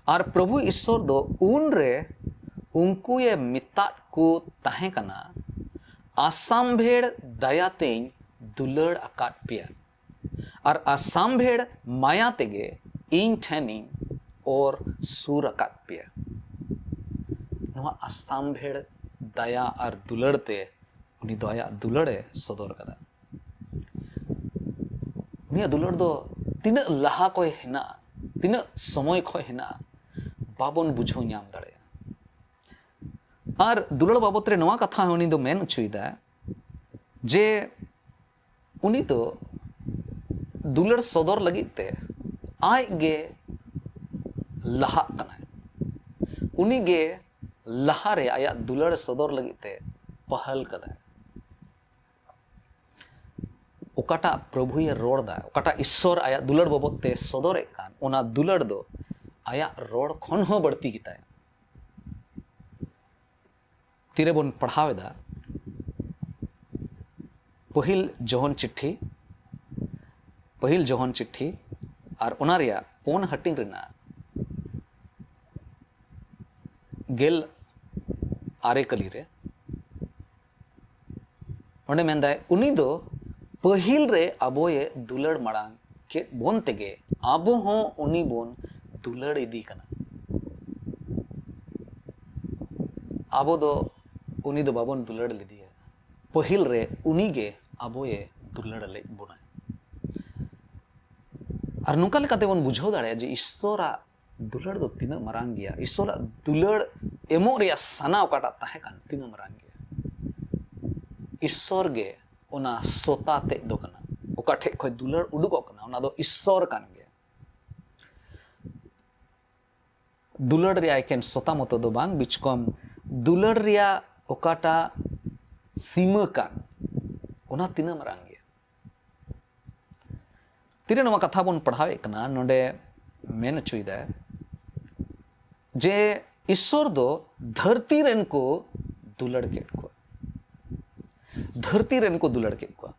ᱟᱨ ᱯᱨᱚᱵᱷᱩ ᱤᱥᱥᱚᱨ ᱫᱚ ᱩᱱᱨᱮ ᱩᱱᱠᱩᱭᱮ ᱢᱮᱛᱟᱫ ᱠᱚ ᱛᱟᱦᱮᱸ ᱠᱟᱱᱟ, ᱟᱥᱟᱢᱵᱷᱮᱲ ᱫᱟᱭᱟ ᱛᱮᱧ ᱫᱩᱞᱟᱹᱲ ᱟᱠᱟᱫ ᱯᱮᱭᱟ, ᱟᱨ ᱟᱥᱟᱢᱵᱷᱮᱲ ᱢᱟᱭᱟ ᱛᱮᱜᱮ ᱤᱧ ᱴᱷᱮᱱᱤᱧ ᱚᱨ ᱥᱩᱨ ᱟᱠᱟᱫ ᱯᱮᱭᱟ᱾ ᱱᱚᱣᱟ ᱟᱥᱟᱢᱵᱷᱮᱲ ᱫᱟᱭᱟ ᱟᱨ ᱫᱩᱞᱟᱹᱲ ᱛᱮ ᱩᱱᱤ ᱫᱚ ᱟᱭᱟᱜ ᱫᱩᱞᱟᱹᱲᱮ ᱥᱚᱫᱚᱨ ᱠᱟᱫᱟ᱾ ᱩᱱᱤᱭᱟᱜ ᱫᱩᱞᱟᱹᱲ ᱫᱚ ᱛᱤᱱᱟᱹᱜ ᱞᱟᱦᱟ ᱠᱷᱚᱱ ᱦᱮᱱᱟᱜᱼᱟ, ᱛᱤᱱᱟᱹᱜ ᱥᱚᱢᱚᱭ ᱠᱷᱚᱱ ᱦᱮᱱᱟᱜᱼᱟ, ᱵᱟᱵᱚᱱ ᱵᱩᱡᱷᱟᱹᱣ ᱧᱟᱢ ᱫᱟᱲᱮᱭᱟᱜᱼᱟ᱾ ᱟᱨ ᱫᱩᱞᱟᱹᱲ ᱵᱟᱵᱚᱛ ᱨᱮ ᱱᱚᱣᱟ ᱠᱟᱛᱷᱟ ᱦᱚᱸ ᱩᱱᱤ ᱫᱚ ᱢᱮᱱ ᱦᱚᱪᱚᱭᱮᱫᱟ ᱡᱮ ᱩᱱᱤ ᱫᱚ ᱫᱩᱞᱟᱹᱲ ᱥᱚᱫᱚᱨ ᱞᱟᱹᱜᱤᱫ ᱛᱮ ᱟᱡ ᱜᱮ ᱞᱟᱦᱟᱜ ᱠᱟᱱᱟᱭ᱾ ᱩᱱᱤ ᱜᱮ ᱞᱟᱦᱟᱨᱮ ᱟᱭᱟᱜ ᱫᱩᱞᱟᱹᱲ ᱥᱚᱫᱚᱨ ᱞᱟᱹᱜᱤᱫ ᱛᱮ ᱯᱟᱦᱟᱞ ᱠᱟᱫᱟᱭ᱾ ᱚᱠᱟᱴᱟᱜ ᱯᱨᱚᱵᱷᱩᱭᱮ ᱨᱚᱲ ᱫᱟ, ᱚᱠᱟᱴᱟᱜ ᱤᱥᱥᱚᱨ ᱟᱭᱟᱜ ᱫᱩᱞᱟᱹᱲ ᱵᱟᱵᱚᱫ ᱛᱮ ᱥᱚᱫᱚᱨᱮᱫ ᱠᱟᱱ, ᱚᱱᱟ ᱫᱩᱞᱟᱹᱲ ᱫᱚ ᱟᱭᱟᱜ ᱨᱚᱲ ᱠᱷᱚᱱ ᱦᱚᱸ ᱵᱟᱹᱲᱛᱤ ᱜᱮᱛᱟᱭᱟ᱾ ᱛᱤᱨᱮᱵᱚᱱ ᱯᱟᱲᱦᱟᱣ ᱮᱫᱟ ᱯᱟᱹᱦᱤᱞ ᱡᱚᱦᱚᱱ ᱪᱤᱴᱷᱤ, ᱯᱟᱹᱦᱤᱞ ᱡᱚᱦᱚᱱ ᱪᱤᱴᱷᱤ ᱟᱨ ᱚᱱᱟ ᱨᱮᱭᱟᱜ ᱯᱩᱱ ᱦᱟᱹᱴᱤᱧ ᱨᱮᱱᱟᱜ ᱜᱮᱞ ᱟᱨᱮ ᱠᱟᱹᱞᱤ ᱨᱮ, ᱚᱸᱰᱮ ᱢᱮᱱᱫᱟᱭ, ᱩᱱᱤ ᱫᱚ ᱯᱟᱹᱦᱤᱞ ᱨᱮ ᱟᱵᱚᱭᱮ ᱫᱩᱞᱟᱹᱲ ᱢᱟᱲᱟᱝ ᱠᱮᱫ ᱵᱚᱱ ᱛᱮᱜᱮ ᱟᱵᱚ ᱦᱚᱸ ᱩᱱᱤ ᱵᱚᱱ ᱫᱩᱞᱟᱹᱲ ᱤᱫᱤ ᱠᱟᱱᱟ᱾ ᱟᱵᱚ ᱫᱚ ᱩᱱᱤ ᱫᱚ ᱵᱟᱵᱚᱱ ᱫᱩᱞᱟᱹᱲ ᱞᱮᱫᱮᱭᱟ, ᱯᱟᱹᱦᱤᱞ ᱨᱮ ᱩᱱᱤ ᱜᱮ ᱟᱵᱚᱭᱮ ᱫᱩᱞᱟᱹᱲ ᱞᱮᱫ ᱵᱚᱱᱟ᱾ ᱟᱨ ᱱᱚᱝᱠᱟ ᱞᱮᱠᱟᱛᱮ ᱵᱚᱱ ᱵᱩᱡᱷᱟᱹᱣ ᱫᱟᱲᱮᱭᱟᱜᱼᱟ ᱡᱮ ᱤᱥᱥᱚᱨᱟᱜ ᱫᱩᱞᱟᱹᱲ ᱫᱚ ᱛᱤᱱᱟᱹᱜ ᱢᱟᱨᱟᱝ ᱜᱮᱭᱟ, ᱤᱥᱥᱚᱨᱟᱜ ᱫᱩᱞᱟᱹᱲ ᱮᱢᱚᱜ ᱨᱮᱭᱟᱜ ᱥᱟᱱᱟ ᱚᱠᱟᱴᱟᱜ ᱛᱟᱦᱮᱸ ᱠᱟᱱ ᱛᱤᱱᱟᱹᱜ ᱢᱟᱨᱟᱝ ᱜᱮᱭᱟ᱾ ᱤᱥᱥᱚᱨ ᱜᱮ ᱚᱱᱟ ᱥᱚᱛᱟ ᱛᱮᱫ ᱫᱚ ᱠᱟᱱᱟ, ᱚᱠᱟ ᱴᱷᱮᱡ ᱠᱷᱚᱡ ᱫᱩᱞᱟᱹᱲ ᱩᱰᱩᱠᱚᱜ ᱠᱟᱱᱟ ᱚᱱᱟ ᱫᱚ ᱤᱥᱥᱚᱨ ᱠᱟᱱ ᱜᱮᱭᱟ᱾ ᱫᱩᱞᱟᱹᱲ ᱨᱮᱭᱟᱜ ᱮᱠᱮᱱ ᱥᱚᱛᱟ ᱢᱚᱛᱚ ᱫᱚ ᱵᱟᱝ, ᱵᱤᱪᱠᱚᱢ ᱫᱩᱞᱟᱹᱲ ᱨᱮᱭᱟᱜ ᱚᱠᱟᱴᱟᱜ ᱥᱤᱢᱟᱹ ᱠᱟᱱ, ᱚᱱᱟ ᱛᱤᱱᱟᱹᱜ ᱢᱟᱨᱟᱝ ᱜᱮᱭᱟ᱾ ᱛᱤᱨᱮ ᱱᱚᱣᱟ ᱠᱟᱛᱷᱟ ᱵᱚᱱ ᱯᱟᱲᱦᱟᱣᱮᱫ ᱠᱟᱱᱟ, ᱱᱚᱰᱮ ᱢᱮᱱ ᱦᱚᱪᱚᱭᱮᱫᱟᱭ ᱡᱮ ᱤᱥᱥᱚᱨ ᱫᱚ ᱫᱷᱟᱹᱨᱛᱤ ᱨᱮᱱ ᱠᱚ ᱫᱩᱞᱟᱹᱲ ᱠᱮᱫ ᱠᱚᱣᱟ᱾ ᱫᱷᱟᱹᱨᱛᱤ ᱨᱮᱱ ᱠᱚ ᱫᱩᱞᱟᱹᱲ ᱠᱮᱫ ᱠᱚᱣᱟ᱾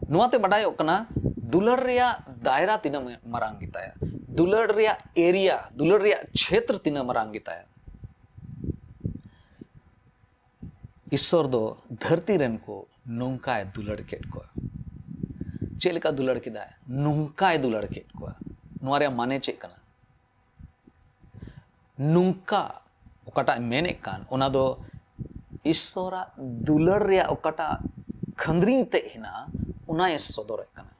ᱱᱚᱣᱟᱛᱮ ᱵᱟᱰᱟᱭᱚᱜ ᱠᱟᱱᱟ ᱫᱩᱞᱟᱹᱲ ᱨᱮᱭᱟᱜ ᱫᱟᱭᱨᱟ ᱛᱤᱱᱟᱹᱜ ᱢᱟᱨᱟᱝ ᱜᱮᱛᱟᱭᱟ, ᱫᱩᱞᱟᱹᱲ ᱨᱮᱭᱟᱜ ᱮᱨᱤᱭᱟ, ᱫᱩᱞᱟᱹᱲ ᱨᱮᱭᱟᱜ ᱪᱷᱮᱛᱨ ᱛᱤᱱᱟᱹᱜ ᱢᱟᱨᱟᱝ ᱜᱮᱛᱟᱭᱟ᱾ ᱤᱥᱥᱚᱨ ᱫᱚ ᱫᱷᱟᱹᱨᱛᱤ ᱨᱮᱱ ᱠᱚ ᱱᱚᱝᱠᱟᱭ ᱫᱩᱞᱟᱹᱲ ᱠᱮᱫ ᱠᱚᱣᱟ᱾ ᱪᱮᱫ ᱞᱮᱠᱟ ᱫᱩᱞᱟᱹᱲ ᱠᱮᱫᱟᱭ? ᱱᱚᱝᱠᱟᱭ ᱫᱩᱞᱟᱹᱲ ᱠᱮᱫ ᱠᱚᱣᱟ᱾ ᱱᱚᱣᱟ ᱨᱮᱭᱟᱜ ᱢᱟᱱᱮ ᱪᱮᱫ ᱠᱟᱱᱟ? ᱱᱚᱝᱠᱟ ᱚᱠᱟᱴᱟᱜ ᱮ ᱢᱮᱱᱮᱫ ᱠᱟᱱ, ᱚᱱᱟ ᱫᱚ ᱤᱥᱥᱚᱨᱟᱜ ᱫᱩᱞᱟᱹᱲ ᱨᱮᱭᱟᱜ ᱚᱠᱟᱴᱟᱜ ᱠᱷᱟᱸᱫᱽᱨᱤᱝ ᱛᱮᱫ ᱦᱮᱱᱟᱜᱼᱟ, ᱚᱱᱟᱭ ᱥᱚᱫᱚᱨᱮᱫ ᱠᱟᱱᱟ᱾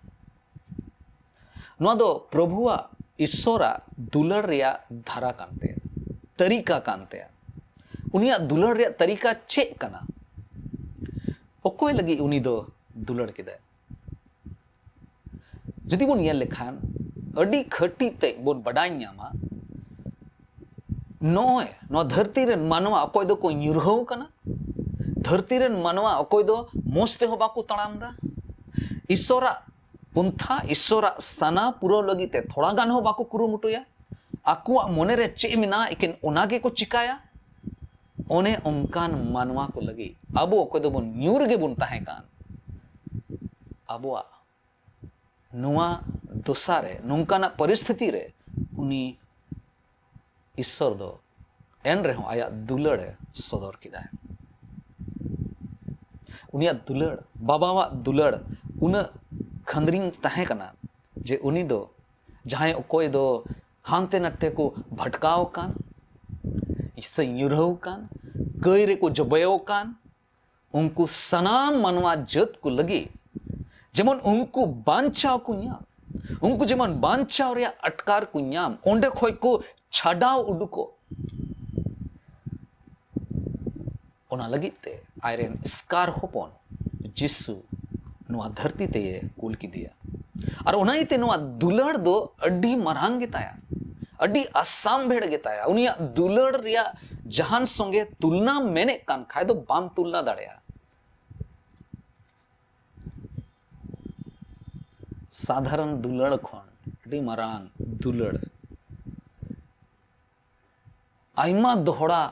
ᱱᱚᱣᱟ ᱫᱚ ᱯᱨᱚᱵᱷᱩᱣᱟᱜ, ᱤᱥᱥᱚᱨᱟᱜ ᱫᱩᱞᱟᱹᱲ ᱨᱮᱭᱟᱜ ᱫᱷᱟᱨᱟ ᱠᱟᱱ ᱛᱟᱭᱟ, ᱛᱟᱹᱨᱤᱠᱟ ᱠᱟᱱ ᱛᱟᱭᱟ᱾ ᱩᱱᱤᱭᱟᱜ ᱫᱩᱞᱟᱹᱲ ᱨᱮᱭᱟᱜ ᱛᱟᱹᱨᱤᱠᱟ ᱪᱮᱫ ᱠᱟᱱᱟ? ᱚᱠᱚᱭ ᱞᱟᱹᱜᱤᱫ ᱩᱱᱤ ᱫᱚ ᱫᱩᱞᱟᱹᱲ ᱠᱮᱫᱟᱭ? ᱡᱩᱫᱤ ᱵᱚᱱ ᱧᱮᱞ ᱞᱮᱠᱷᱟᱱ, ᱟᱹᱰᱤ ᱠᱷᱟᱹᱴᱤ ᱛᱮ ᱵᱚᱱ ᱵᱟᱰᱟᱭ ᱧᱟᱢᱟ, ᱱᱚᱜᱼᱚᱭ ᱱᱚᱣᱟ ᱫᱷᱟᱹᱨᱛᱤ ᱨᱮᱱ ᱢᱟᱱᱣᱟ ᱚᱠᱚᱭ ᱫᱚᱠᱚ ᱧᱩᱨᱦᱟᱹᱣ ᱠᱟᱱᱟ, ᱫᱷᱟᱹᱨᱛᱤ ᱨᱮᱱ ᱢᱟᱱᱣᱟ ᱚᱠᱚᱭ ᱫᱚ ᱢᱚᱡᱽ ᱛᱮᱦᱚᱸ ᱵᱟᱠᱚ ᱛᱟᱲᱟᱢ ᱮᱫᱟ, ᱤᱥᱥᱚᱨᱟᱜ ᱯᱚᱱᱛᱷᱟ, ᱤᱥᱥᱚᱨᱟᱜ ᱥᱟᱱᱟ ᱯᱩᱨᱟᱹᱣ ᱞᱟᱹᱜᱤᱫ ᱛᱮ ᱛᱷᱚᱲᱟ ᱜᱟᱱ ᱦᱚᱸ ᱵᱟᱠᱚ ᱠᱩᱨᱩᱢᱩᱴᱩᱭᱟ, ᱟᱠᱚᱣᱟᱜ ᱢᱚᱱᱮ ᱨᱮ ᱪᱮᱫ ᱢᱮᱱᱟᱜᱼᱟ, ᱮᱠᱮᱱ ᱚᱱᱟ ᱜᱮᱠᱚ ᱪᱤᱠᱟᱭᱟ᱾ ᱚᱱᱮ ᱚᱱᱠᱟᱱ ᱢᱟᱱᱣᱟ ᱠᱚ ᱞᱟᱹᱜᱤᱫ ᱟᱵᱚ ᱚᱠᱚᱭ ᱫᱚᱵᱚᱱ ᱧᱩᱨ ᱜᱮᱵᱚᱱ ᱛᱟᱦᱮᱸ ᱠᱟᱱ, ᱟᱵᱚᱣᱟᱜ ᱱᱚᱣᱟ ᱫᱚᱥᱟ ᱨᱮ, ᱱᱚᱝᱠᱟᱱᱟᱜ ᱯᱚᱨᱤᱥᱛᱷᱤᱛᱤ ᱨᱮ ᱩᱱᱤ ᱤᱥᱥᱚᱨ ᱫᱚ ᱮᱱ ᱨᱮᱦᱚᱸ ᱟᱭᱟᱜ ᱫᱩᱞᱟᱹᱲ ᱮ ᱥᱚᱫᱚᱨ ᱠᱮᱫᱟ᱾ ᱩᱱᱤᱭᱟᱜ ᱫᱩᱞᱟᱹᱲ, ᱵᱟᱵᱟᱣᱟᱜ ᱫᱩᱞᱟᱹᱲ ᱩᱱᱟᱹᱜ ᱠᱷᱟᱹᱱᱫᱽᱨᱤᱝ ᱛᱟᱦᱮᱸ ᱠᱟᱱᱟ ᱡᱮ ᱩᱱᱤ ᱫᱚ ᱡᱟᱦᱟᱸᱭ ᱚᱠᱚᱭ ᱫᱚ ᱦᱟᱱᱛᱮ ᱱᱟᱛᱮ ᱠᱚ ᱵᱷᱟᱴᱠᱟᱣ ᱟᱠᱟᱱ, ᱥᱮ ᱧᱩᱨᱦᱟᱹᱣ ᱟᱠᱟᱱ, ᱠᱟᱹᱭ ᱨᱮᱠᱚ ᱡᱚᱵᱮᱭᱚ ᱟᱠᱟᱱ, ᱩᱱᱠᱩ ᱥᱟᱱᱟᱢ ᱢᱟᱱᱣᱟ ᱡᱟᱹᱛ ᱠᱚ ᱞᱟᱹᱜᱤᱫ ᱡᱮᱢᱚᱱ ᱩᱱᱠᱩ ᱵᱟᱧᱪᱟᱣ ᱠᱚ ᱧᱟᱢ, ᱩᱱᱠᱩ ᱡᱮᱢᱚᱱ ᱵᱟᱧᱪᱟᱣ ᱨᱮᱭᱟᱜ ᱟᱴᱠᱟᱨ ᱠᱚ ᱧᱟᱢ, ᱚᱸᱰᱮ ᱠᱷᱚᱡ ᱠᱚ ᱪᱷᱟᱰᱟᱣ ᱩᱰᱩᱠᱚᱜ, ᱚᱱᱟ ᱞᱟᱹᱜᱤᱫ ᱛᱮ ᱟᱡᱨᱮᱱ ᱮᱥᱠᱟᱨ ᱦᱚᱯᱚᱱ ᱡᱤᱥᱩ ᱱᱚᱣᱟ ᱫᱷᱟᱹᱨᱛᱤ ᱛᱮᱭᱮ ᱠᱩᱞ ᱠᱮᱫᱮᱭᱟ᱾ ᱟᱨ ᱚᱱᱟ ᱤᱭᱟᱹᱛᱮ ᱱᱚᱣᱟ ᱫᱩᱞᱟᱹᱲ ᱫᱚ ᱟᱹᱰᱤ ᱢᱟᱨᱟᱝ ᱜᱮᱛᱟᱭᱟ, ᱟᱹᱰᱤ ᱟᱥᱟᱢ ᱵᱷᱮᱲ ᱜᱮᱛᱟᱭᱟ᱾ ᱩᱱᱤᱭᱟᱜ ᱫᱩᱞᱟᱹᱲ ᱨᱮᱭᱟᱜ ᱡᱟᱦᱟᱱ ᱥᱚᱸᱜᱮ ᱛᱩᱞᱱᱟᱢ ᱢᱮᱱᱮᱫ ᱠᱟᱱ ᱠᱷᱟᱡ ᱫᱚ ᱵᱟᱢ ᱛᱩᱞᱱᱟ ᱫᱟᱲᱮᱭᱟᱜᱼᱟ᱾ ᱥᱟᱫᱷᱟᱨᱚᱱ ᱫᱩᱞᱟᱹᱲ ᱠᱷᱚᱱ ᱟᱹᱰᱤ ᱢᱟᱨᱟᱝ ᱫᱩᱞᱟᱹᱲ, ᱟᱭᱢᱟ ᱫᱚᱦᱲᱟ,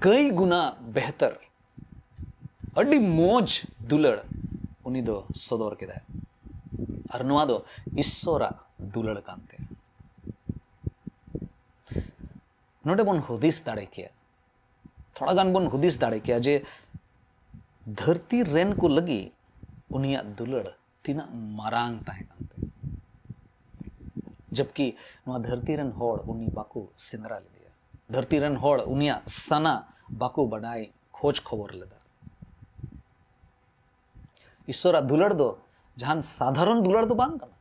ᱠᱟᱹᱭ ᱜᱩᱱᱟ ᱵᱮᱦᱛᱚᱨ, ᱟᱹᱰᱤ ᱢᱚᱡᱽ ᱫᱩᱞᱟᱹᱲ ᱩᱱᱤ ᱫᱚ ᱥᱚᱫᱚᱨ ᱠᱮᱫᱟᱭ᱾ ᱟᱨ ᱱᱚᱣᱟ ᱫᱚ ᱤᱥᱥᱚᱨᱟᱜ ᱫᱩᱞᱟᱹᱲ ᱠᱟᱱ ᱛᱟᱭᱟ᱾ ᱱᱚᱰᱮ ᱵᱚᱱ ᱦᱩᱫᱤᱥ ᱫᱟᱲᱮ ᱠᱮᱭᱟ, ᱛᱷᱚᱲᱟ ᱜᱟᱱ ᱵᱚᱱ ᱦᱩᱫᱤᱥ ᱫᱟᱲᱮ ᱠᱮᱭᱟ ᱡᱮ ᱫᱷᱟᱹᱨᱛᱤ ᱨᱮᱱ ᱠᱚ ᱞᱟᱹᱜᱤᱫ ᱩᱱᱤᱭᱟᱜ ᱫᱩᱞᱟᱹᱲ ᱛᱤᱱᱟᱹᱜ ᱢᱟᱨᱟᱝ ᱛᱟᱦᱮᱸ ᱠᱟᱱ ᱛᱟᱭᱟ᱾ ᱡᱚᱵᱠᱤ ᱱᱚᱣᱟ ᱫᱷᱟᱹᱨᱛᱤ ᱨᱮᱱ ᱦᱚᱲ ᱩᱱᱤ ᱵᱟᱠᱚ ᱥᱮᱸᱫᱽᱨᱟ ᱞᱮᱫᱮᱭᱟ, ᱫᱷᱟᱹᱨᱛᱤ ᱨᱮᱱ ᱦᱚᱲ ᱩᱱᱤᱭᱟᱜ ᱥᱟᱱᱟ ᱵᱟᱠᱚ ᱵᱟᱰᱟᱭ ᱠᱷᱚᱡᱽ ᱠᱷᱚᱵᱚᱨ ᱞᱮᱫᱟ᱾ ᱤᱥᱥᱚᱨᱟᱜ ᱫᱩᱞᱟᱹᱲ ᱫᱚ ᱡᱟᱦᱟᱱ ᱥᱟᱫᱷᱟᱨᱚᱱ ᱫᱩᱞᱟᱹᱲ ᱫᱚ ᱵᱟᱝ ᱠᱟᱱᱟ᱾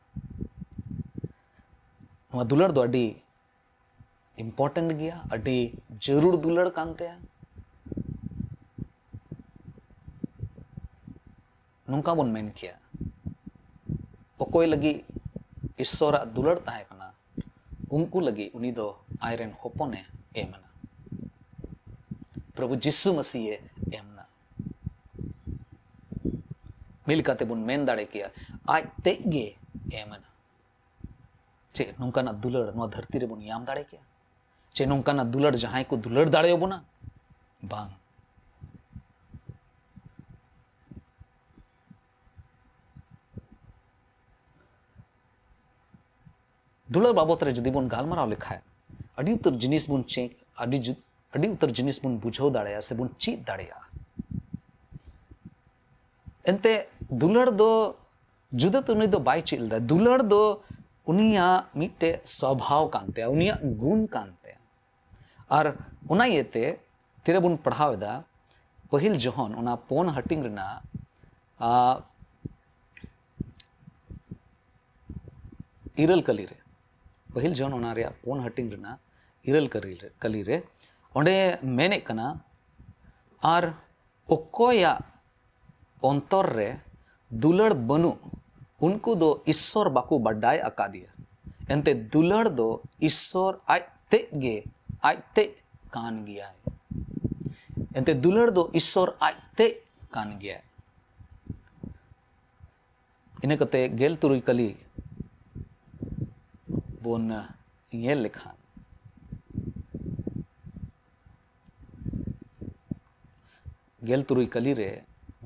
ᱱᱚᱣᱟ ᱫᱩᱞᱟᱹᱲ ᱫᱚ ᱟᱹᱰᱤ important ᱜᱮᱭᱟ, ᱟᱹᱰᱤ ᱡᱟᱹᱨᱩᱲ ᱫᱩᱞᱟᱹᱲ ᱠᱟᱱ ᱛᱟᱭᱟ᱾ ᱱᱚᱝᱠᱟ ᱵᱚᱱ ᱢᱮᱱ ᱠᱮᱭᱟ, ᱚᱠᱚᱭ ᱞᱟᱹᱜᱤᱫ ᱤᱥᱥᱚᱨᱟᱜ ᱫᱩᱞᱟᱹᱲ ᱛᱟᱦᱮᱸ ᱠᱟᱱᱟ, ᱩᱱᱠᱩ ᱞᱟᱹᱜᱤᱫ ᱩᱱᱤ ᱫᱚ ᱟᱡᱨᱮᱱ ᱦᱚᱯᱚᱱᱮ ᱮᱢ ᱮᱱᱟ, ᱯᱨᱚᱵᱷᱩ ᱡᱤᱥᱩ ᱢᱟᱹᱥᱤᱦᱮ ᱮᱢ ᱮᱱᱟ᱾ ᱢᱤᱫ ᱞᱮᱠᱟᱛᱮ ᱵᱚᱱ ᱢᱮᱱ ᱫᱟᱲᱮ ᱠᱮᱭᱟ, ᱟᱡ ᱛᱮᱡ ᱜᱮ ᱮᱢ ᱮᱱᱟ᱾ ᱪᱮᱫ ᱱᱚᱝᱠᱟᱱᱟᱜ ᱫᱩᱞᱟᱹᱲ ᱱᱚᱣᱟ ᱫᱷᱟᱹᱨᱛᱤ ᱨᱮᱵᱚᱱ ᱧᱟᱢ ᱫᱟᱲᱮ ᱠᱮᱭᱟ? ᱪᱮ ᱱᱚᱝᱠᱟᱱᱟᱜ ᱫᱩᱞᱟᱹᱲ ᱡᱟᱦᱟᱸᱭ ᱠᱚ ᱫᱩᱞᱟᱹᱲ ᱫᱟᱲᱮᱭᱟᱵᱚᱱᱟ? ᱵᱟᱝ᱾ ᱫᱩᱞᱟᱹᱲ ᱵᱟᱵᱚᱛ ᱨᱮ ᱡᱩᱫᱤ ᱵᱚᱱ ᱜᱟᱞᱢᱟᱨᱟᱣ ᱞᱮᱠᱷᱟᱡ, ᱟᱹᱰᱤ ᱩᱛᱟᱹᱨ ᱡᱤᱱᱤᱥ ᱵᱚᱱ ᱪᱮᱫ, ᱟᱹᱰᱤ ᱡᱩ-, ᱟᱹᱰᱤ ᱩᱛᱟᱹᱨ ᱡᱤᱱᱤᱥ ᱵᱚᱱ ᱵᱩᱡᱷᱟᱹᱣ ᱫᱟᱲᱮᱭᱟᱜᱼᱟ ᱥᱮ ᱵᱚᱱ ᱪᱮᱫ ᱫᱟᱲᱮᱭᱟᱜᱼᱟ᱾ ᱮᱱᱛᱮ ᱫᱩᱞᱟᱹᱲ ᱫᱚ ᱡᱩᱫᱟᱹ ᱛᱮ ᱩᱱᱤ ᱫᱚ ᱵᱟᱭ ᱪᱮᱫ ᱞᱮᱫᱟ᱾ ᱫᱩᱞᱟᱹᱲ ᱫᱚ ᱩᱱᱤᱭᱟᱜ ᱢᱤᱫᱴᱮᱡ ᱥᱚᱵᱷᱟᱣ ᱠᱟᱱ ᱛᱟᱭᱟ, ᱩᱱᱤᱭᱟᱜ ᱜᱩᱱ ᱠᱟᱱ ᱛᱟᱭᱟ᱾ ᱟᱨ ᱚᱱᱟ ᱤᱭᱟᱹᱛᱮ ᱛᱤᱨᱮᱵᱚᱱ ᱯᱟᱲᱦᱟᱣ ᱮᱫᱟ, ᱯᱟᱹᱦᱤᱞ ᱡᱚᱦᱚᱱ ᱚᱱᱟ ᱯᱳᱱ ᱦᱟᱹᱴᱤᱧ ᱨᱮᱱᱟᱜ, ᱟ, ᱤᱨᱟᱹᱞ ᱠᱟᱹᱞᱤ ᱨᱮ, ᱯᱟᱹᱦᱤᱞ ᱡᱚᱦᱚᱱ ᱚᱱᱟ ᱨᱮᱭᱟᱜ ᱯᱳᱱ ᱦᱟᱹᱴᱤᱧ ᱨᱮᱱᱟᱜ ᱤᱨᱟᱹᱞ ᱠᱟᱹᱞᱤ ᱨᱮ, ᱠᱟᱹᱞᱤ ᱨᱮ, ᱚᱸᱰᱮ ᱢᱮᱱᱮᱫ ᱠᱟᱱᱟ, ᱟᱨ ᱚᱠᱚᱭᱟᱜ ᱚᱱᱛᱚᱨ ᱨᱮ ᱫᱩᱞᱟᱹᱲ ᱵᱟᱹᱱᱩᱜ, ᱩᱱᱠᱩ ᱫᱚ ᱤᱥᱥᱚᱨ ᱵᱟᱠᱚ ᱵᱟᱰᱟᱭ ᱟᱠᱟᱫᱮᱭᱟ᱾ ᱮᱱᱛᱮ ᱫᱩᱞᱟᱹᱲ ᱫᱚ ᱤᱥᱥᱚᱨ ᱟᱡ ᱛᱮᱡ ᱜᱮ, ᱟᱡ ᱛᱮᱡ ᱠᱟᱱ ᱜᱮᱭᱟᱭ᱾ ᱮᱱᱛᱮ ᱫᱩᱞᱟᱹᱲ ᱫᱚ ᱤᱥᱥᱚᱨ ᱟᱡ ᱛᱮᱡ ᱠᱟᱱ ᱜᱮᱭᱟᱭ᱾ ᱤᱱᱟᱹ ᱠᱟᱛᱮ ᱜᱮᱞ ᱛᱩᱨᱩᱭ ᱠᱟᱹᱞᱤ ᱵᱚᱱ ᱧᱮᱞ ᱞᱮᱠᱷᱟᱱ, ᱜᱮᱞ ᱛᱩᱨᱩᱭ ᱠᱟᱹᱞᱤ ᱨᱮ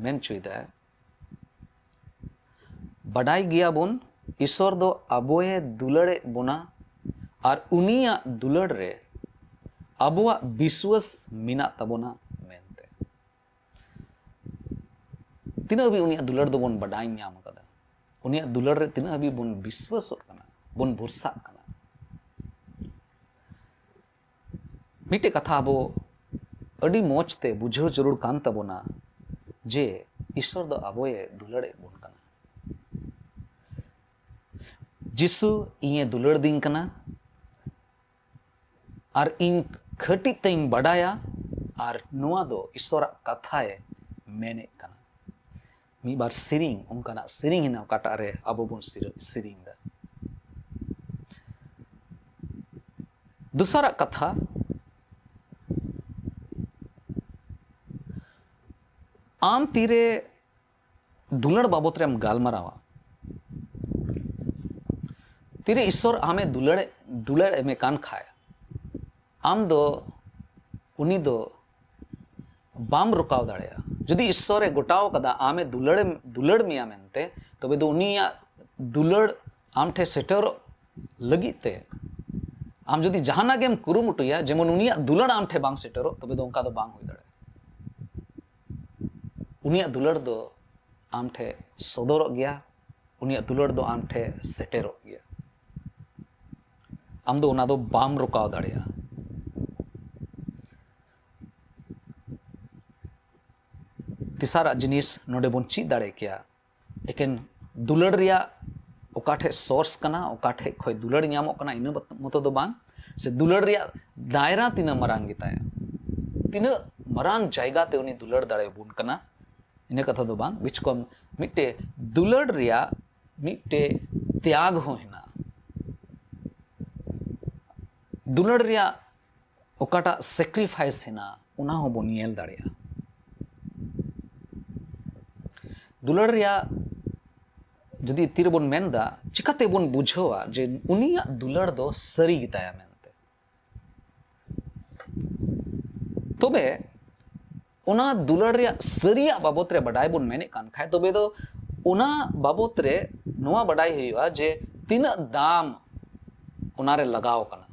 ᱢᱮᱱ ᱦᱚᱪᱚᱭᱮᱫᱟ, ᱵᱟᱰᱟᱭ ᱜᱮᱭᱟᱵᱚᱱ ᱤᱥᱥᱚᱨ ᱫᱚ ᱟᱵᱚᱭᱮ ᱫᱩᱞᱟᱹᱲᱮᱫ ᱵᱚᱱᱟ ᱟᱨ ᱩᱱᱤᱭᱟᱜ ᱫᱩᱞᱟᱹᱲ ᱨᱮ ᱟᱵᱚᱣᱟᱜ ᱵᱤᱥᱣᱟᱹᱥ ᱢᱮᱱᱟᱜ ᱛᱟᱵᱚᱱᱟ ᱢᱮᱱᱛᱮ᱾ ᱛᱤᱱᱟᱹᱜ ᱦᱟᱹᱵᱤᱡ ᱩᱱᱤᱭᱟᱜ ᱫᱩᱞᱟᱹᱲ ᱫᱚᱵᱚᱱ ᱵᱟᱰᱟᱭ ᱧᱟᱢ ᱟᱠᱟᱫᱟ? ᱩᱱᱤᱭᱟᱜ ᱫᱩᱞᱟᱹᱲ ᱨᱮ ᱛᱤᱱᱟᱹᱜ ᱦᱟᱹᱵᱤᱡ ᱵᱚᱱ ᱵᱤᱥᱣᱟᱹᱥᱚᱜ ᱠᱟᱱᱟ, ᱵᱚᱱ ᱵᱷᱚᱨᱥᱟᱜ ᱠᱟᱱᱟ? ᱢᱤᱫᱴᱮᱡ ᱠᱟᱛᱷᱟ ᱟᱵᱚ ᱟᱹᱰᱤ ᱢᱚᱡᱽ ᱛᱮ ᱵᱩᱡᱷᱟᱹᱣ ᱡᱟᱹᱨᱩᱲ ᱠᱟᱱ ᱛᱟᱵᱚᱱᱟ ᱡᱮ ᱤᱥᱥᱚᱨ ᱫᱚ ᱟᱵᱚᱭᱮ ᱫᱩᱞᱟᱹᱲᱮᱫ ᱵᱚᱱ ᱠᱟᱱᱟ᱾ ᱡᱤᱥᱩ ᱤᱧᱮ ᱫᱩᱞᱟᱹᱲ ᱫᱤᱧ ᱠᱟᱱᱟ, ᱟᱨ ᱤᱧ ᱠᱷᱟᱹᱴᱤᱡ ᱛᱮᱧ ᱵᱟᱰᱟᱭᱟ, ᱟᱨ ᱱᱚᱣᱟ ᱫᱚ ᱤᱥᱚᱨᱟᱜ ᱠᱟᱛᱷᱟᱭ ᱢᱮᱱᱮᱫ ᱠᱟᱱᱟ᱾ ᱢᱤᱫ ᱵᱟᱨ ᱥᱮᱨᱮᱧ, ᱚᱱᱠᱟᱱᱟᱜ ᱥᱮᱨᱮᱧ ᱦᱮᱱᱟᱜᱼᱟ ᱚᱠᱟᱴᱟᱜ ᱨᱮ ᱟᱵᱚ ᱵᱚᱱ ᱥᱤᱨᱟᱹ-, ᱥᱮᱨᱮᱧ ᱮᱫᱟ᱾ ᱫᱚᱥᱟᱨᱟᱜ ᱠᱟᱛᱷᱟ, ᱟᱢ ᱛᱤᱨᱮ ᱫᱩᱞᱟᱹᱲ ᱵᱟᱵᱚᱛ ᱨᱮᱢ ᱜᱟᱞᱢᱟᱨᱟᱣᱟ, ᱛᱤᱨᱮ ᱤᱥᱚᱨ ᱟᱢᱮ ᱫᱩᱞᱟᱹᱲ, ᱫᱩᱞᱟᱹᱲ ᱮᱢᱮ ᱠᱟᱱ ᱠᱷᱟᱭ, ᱟᱢ ᱫᱚ ᱩᱱᱤ ᱫᱚ ᱵᱟᱢ ᱨᱚᱠᱟᱣ ᱫᱟᱲᱮᱭᱟᱜᱼᱟ᱾ ᱡᱩᱫᱤ ᱤᱥᱚᱨᱮ ᱜᱚᱴᱟᱣ ᱠᱟᱫᱟ ᱟᱢᱮ ᱫᱩᱞᱟᱹᱲ, ᱫᱩᱞᱟᱹᱲ ᱢᱮᱭᱟ ᱢᱮᱱᱛᱮ, ᱛᱚᱵᱮ ᱫᱚ ᱩᱱᱤᱭᱟᱜ ᱫᱩᱞᱟᱹᱲ ᱟᱢ ᱴᱷᱮᱱ ᱥᱮᱴᱮᱨᱚᱜ ᱞᱟᱹᱜᱤᱫ ᱛᱮ ᱟᱢ ᱡᱩᱫᱤ ᱡᱟᱦᱟᱱᱟᱜ ᱜᱮᱢ ᱠᱩᱨᱩᱢᱩᱴᱩᱭᱟ, ᱡᱮᱢᱚᱱ ᱩᱱᱤᱭᱟᱜ ᱫᱩᱞᱟᱹᱲ ᱟᱢ ᱴᱷᱮᱱ ᱵᱟᱝ ᱥᱮᱴᱮᱨᱚᱜ, ᱛᱚᱵᱮ ᱫᱚ ᱚᱱᱠᱟ ᱫᱚ ᱵᱟᱝ ᱦᱩᱭ ᱫᱟᱲᱮᱭᱟᱜᱼᱟ᱾ ᱩᱱᱤᱭᱟᱜ ᱫᱩᱞᱟᱹᱲ ᱫᱚ ᱟᱢ ᱴᱷᱮᱱ ᱥᱚᱫᱚᱨᱚᱜ ᱜᱮᱭᱟ, ᱩᱱᱤᱭᱟᱜ ᱫᱩᱞᱟᱹᱲ ᱫᱚ ᱟᱢ ᱴᱷᱮᱱ ᱥᱮᱴᱮᱨᱚᱜ ᱜᱮᱭᱟ᱾ ᱟᱢ ᱫᱚ ᱚᱱᱟ ᱫᱚ ᱵᱟᱢ ᱨᱚᱠᱟᱣ ᱫᱟᱲᱮᱭᱟᱜᱼᱟ᱾ ᱛᱮᱥᱟᱨᱟᱜ ᱡᱤᱱᱤᱥ ᱱᱚᱰᱮ ᱵᱚᱱ ᱪᱮᱫ ᱫᱟᱲᱮ ᱠᱮᱭᱟ, ᱮᱠᱮᱱ ᱫᱩᱞᱟᱹᱲ ᱨᱮᱭᱟᱜ ᱚᱠᱟ ᱴᱷᱮᱡ source ᱠᱟᱱᱟ, ᱚᱠᱟ ᱴᱷᱮᱡ ᱠᱷᱚᱡ ᱫᱩᱞᱟᱹᱲ ᱧᱟᱢᱚᱜ ᱠᱟᱱᱟ, ᱤᱱᱟᱹ ᱢᱚᱛ-, ᱢᱚᱛᱚ ᱫᱚ ᱵᱟᱝ, ᱥᱮ ᱫᱩᱞᱟᱹᱲ ᱨᱮᱭᱟᱜ ᱫᱟᱭᱨᱟ ᱛᱤᱱᱟᱹᱜ ᱢᱟᱨᱟᱝ ᱜᱮᱛᱟᱭᱟ, ᱛᱤᱱᱟᱹᱜ ᱢᱟᱨᱟᱝ ᱡᱟᱭᱜᱟ ᱛᱮ ᱩᱱᱤ ᱫᱩᱞᱟᱹᱲ ᱫᱟᱲᱮᱭᱟᱵᱚᱱ ᱠᱟᱱᱟ, ᱤᱱᱟᱹ ᱠᱟᱛᱷᱟ ᱫᱚ ᱵᱟᱝ, ᱵᱤᱪᱠᱚᱢ ᱢᱤᱫᱴᱮᱡ ᱫᱩᱞᱟᱹᱲ ᱨᱮᱭᱟᱜ ᱢᱤᱫᱴᱮᱡ ᱛᱮᱭᱟᱜᱽ ᱦᱚᱸ ᱦᱮᱱᱟᱜᱼᱟ᱾ ᱫᱩᱞᱟᱹᱲ ᱨᱮᱭᱟᱜ ᱚᱠᱟᱴᱟᱜ sacrifice ᱦᱮᱱᱟᱜᱼᱟ, ᱚᱱᱟ ᱦᱚᱸᱵᱚᱱ ᱧᱮᱞ ᱫᱟᱲᱮᱭᱟᱜᱼᱟ᱾ ᱫᱩᱞᱟᱹᱲ ᱨᱮᱭᱟᱜ ᱡᱩᱫᱤ ᱛᱤᱨᱮᱵᱚᱱ ᱢᱮᱱᱫᱟ, ᱪᱤᱠᱟᱛᱮᱵᱚᱱ ᱵᱩᱡᱷᱟᱹᱣᱟ ᱡᱮ ᱩᱱᱤᱭᱟᱜ ᱫᱩᱞᱟᱹᱲ ᱫᱚ ᱥᱟᱹᱨᱤ ᱜᱮᱛᱟᱭᱟ ᱢᱮᱱᱛᱮ? ᱛᱚᱵᱮ ᱚᱱᱟ ᱫᱩᱞᱟᱹᱲ ᱨᱮᱭᱟᱜ ᱥᱟᱹᱨᱤᱭᱟᱜ ᱵᱟᱵᱚᱛ ᱨᱮ ᱵᱟᱰᱟᱭ ᱵᱚᱱ ᱢᱮᱱᱮᱫ ᱠᱟᱱ ᱠᱷᱟᱡ, ᱛᱚᱵᱮ ᱫᱚ ᱚᱱᱟ ᱵᱟᱵᱚᱛ ᱨᱮ ᱱᱚᱣᱟ ᱵᱟᱰᱟᱭ ᱦᱩᱭᱩᱜᱼᱟ ᱡᱮ ᱛᱤᱱᱟᱹᱜ ᱫᱟᱢ ᱚᱱᱟᱨᱮ ᱞᱟᱜᱟᱣ ᱠᱟᱱᱟ,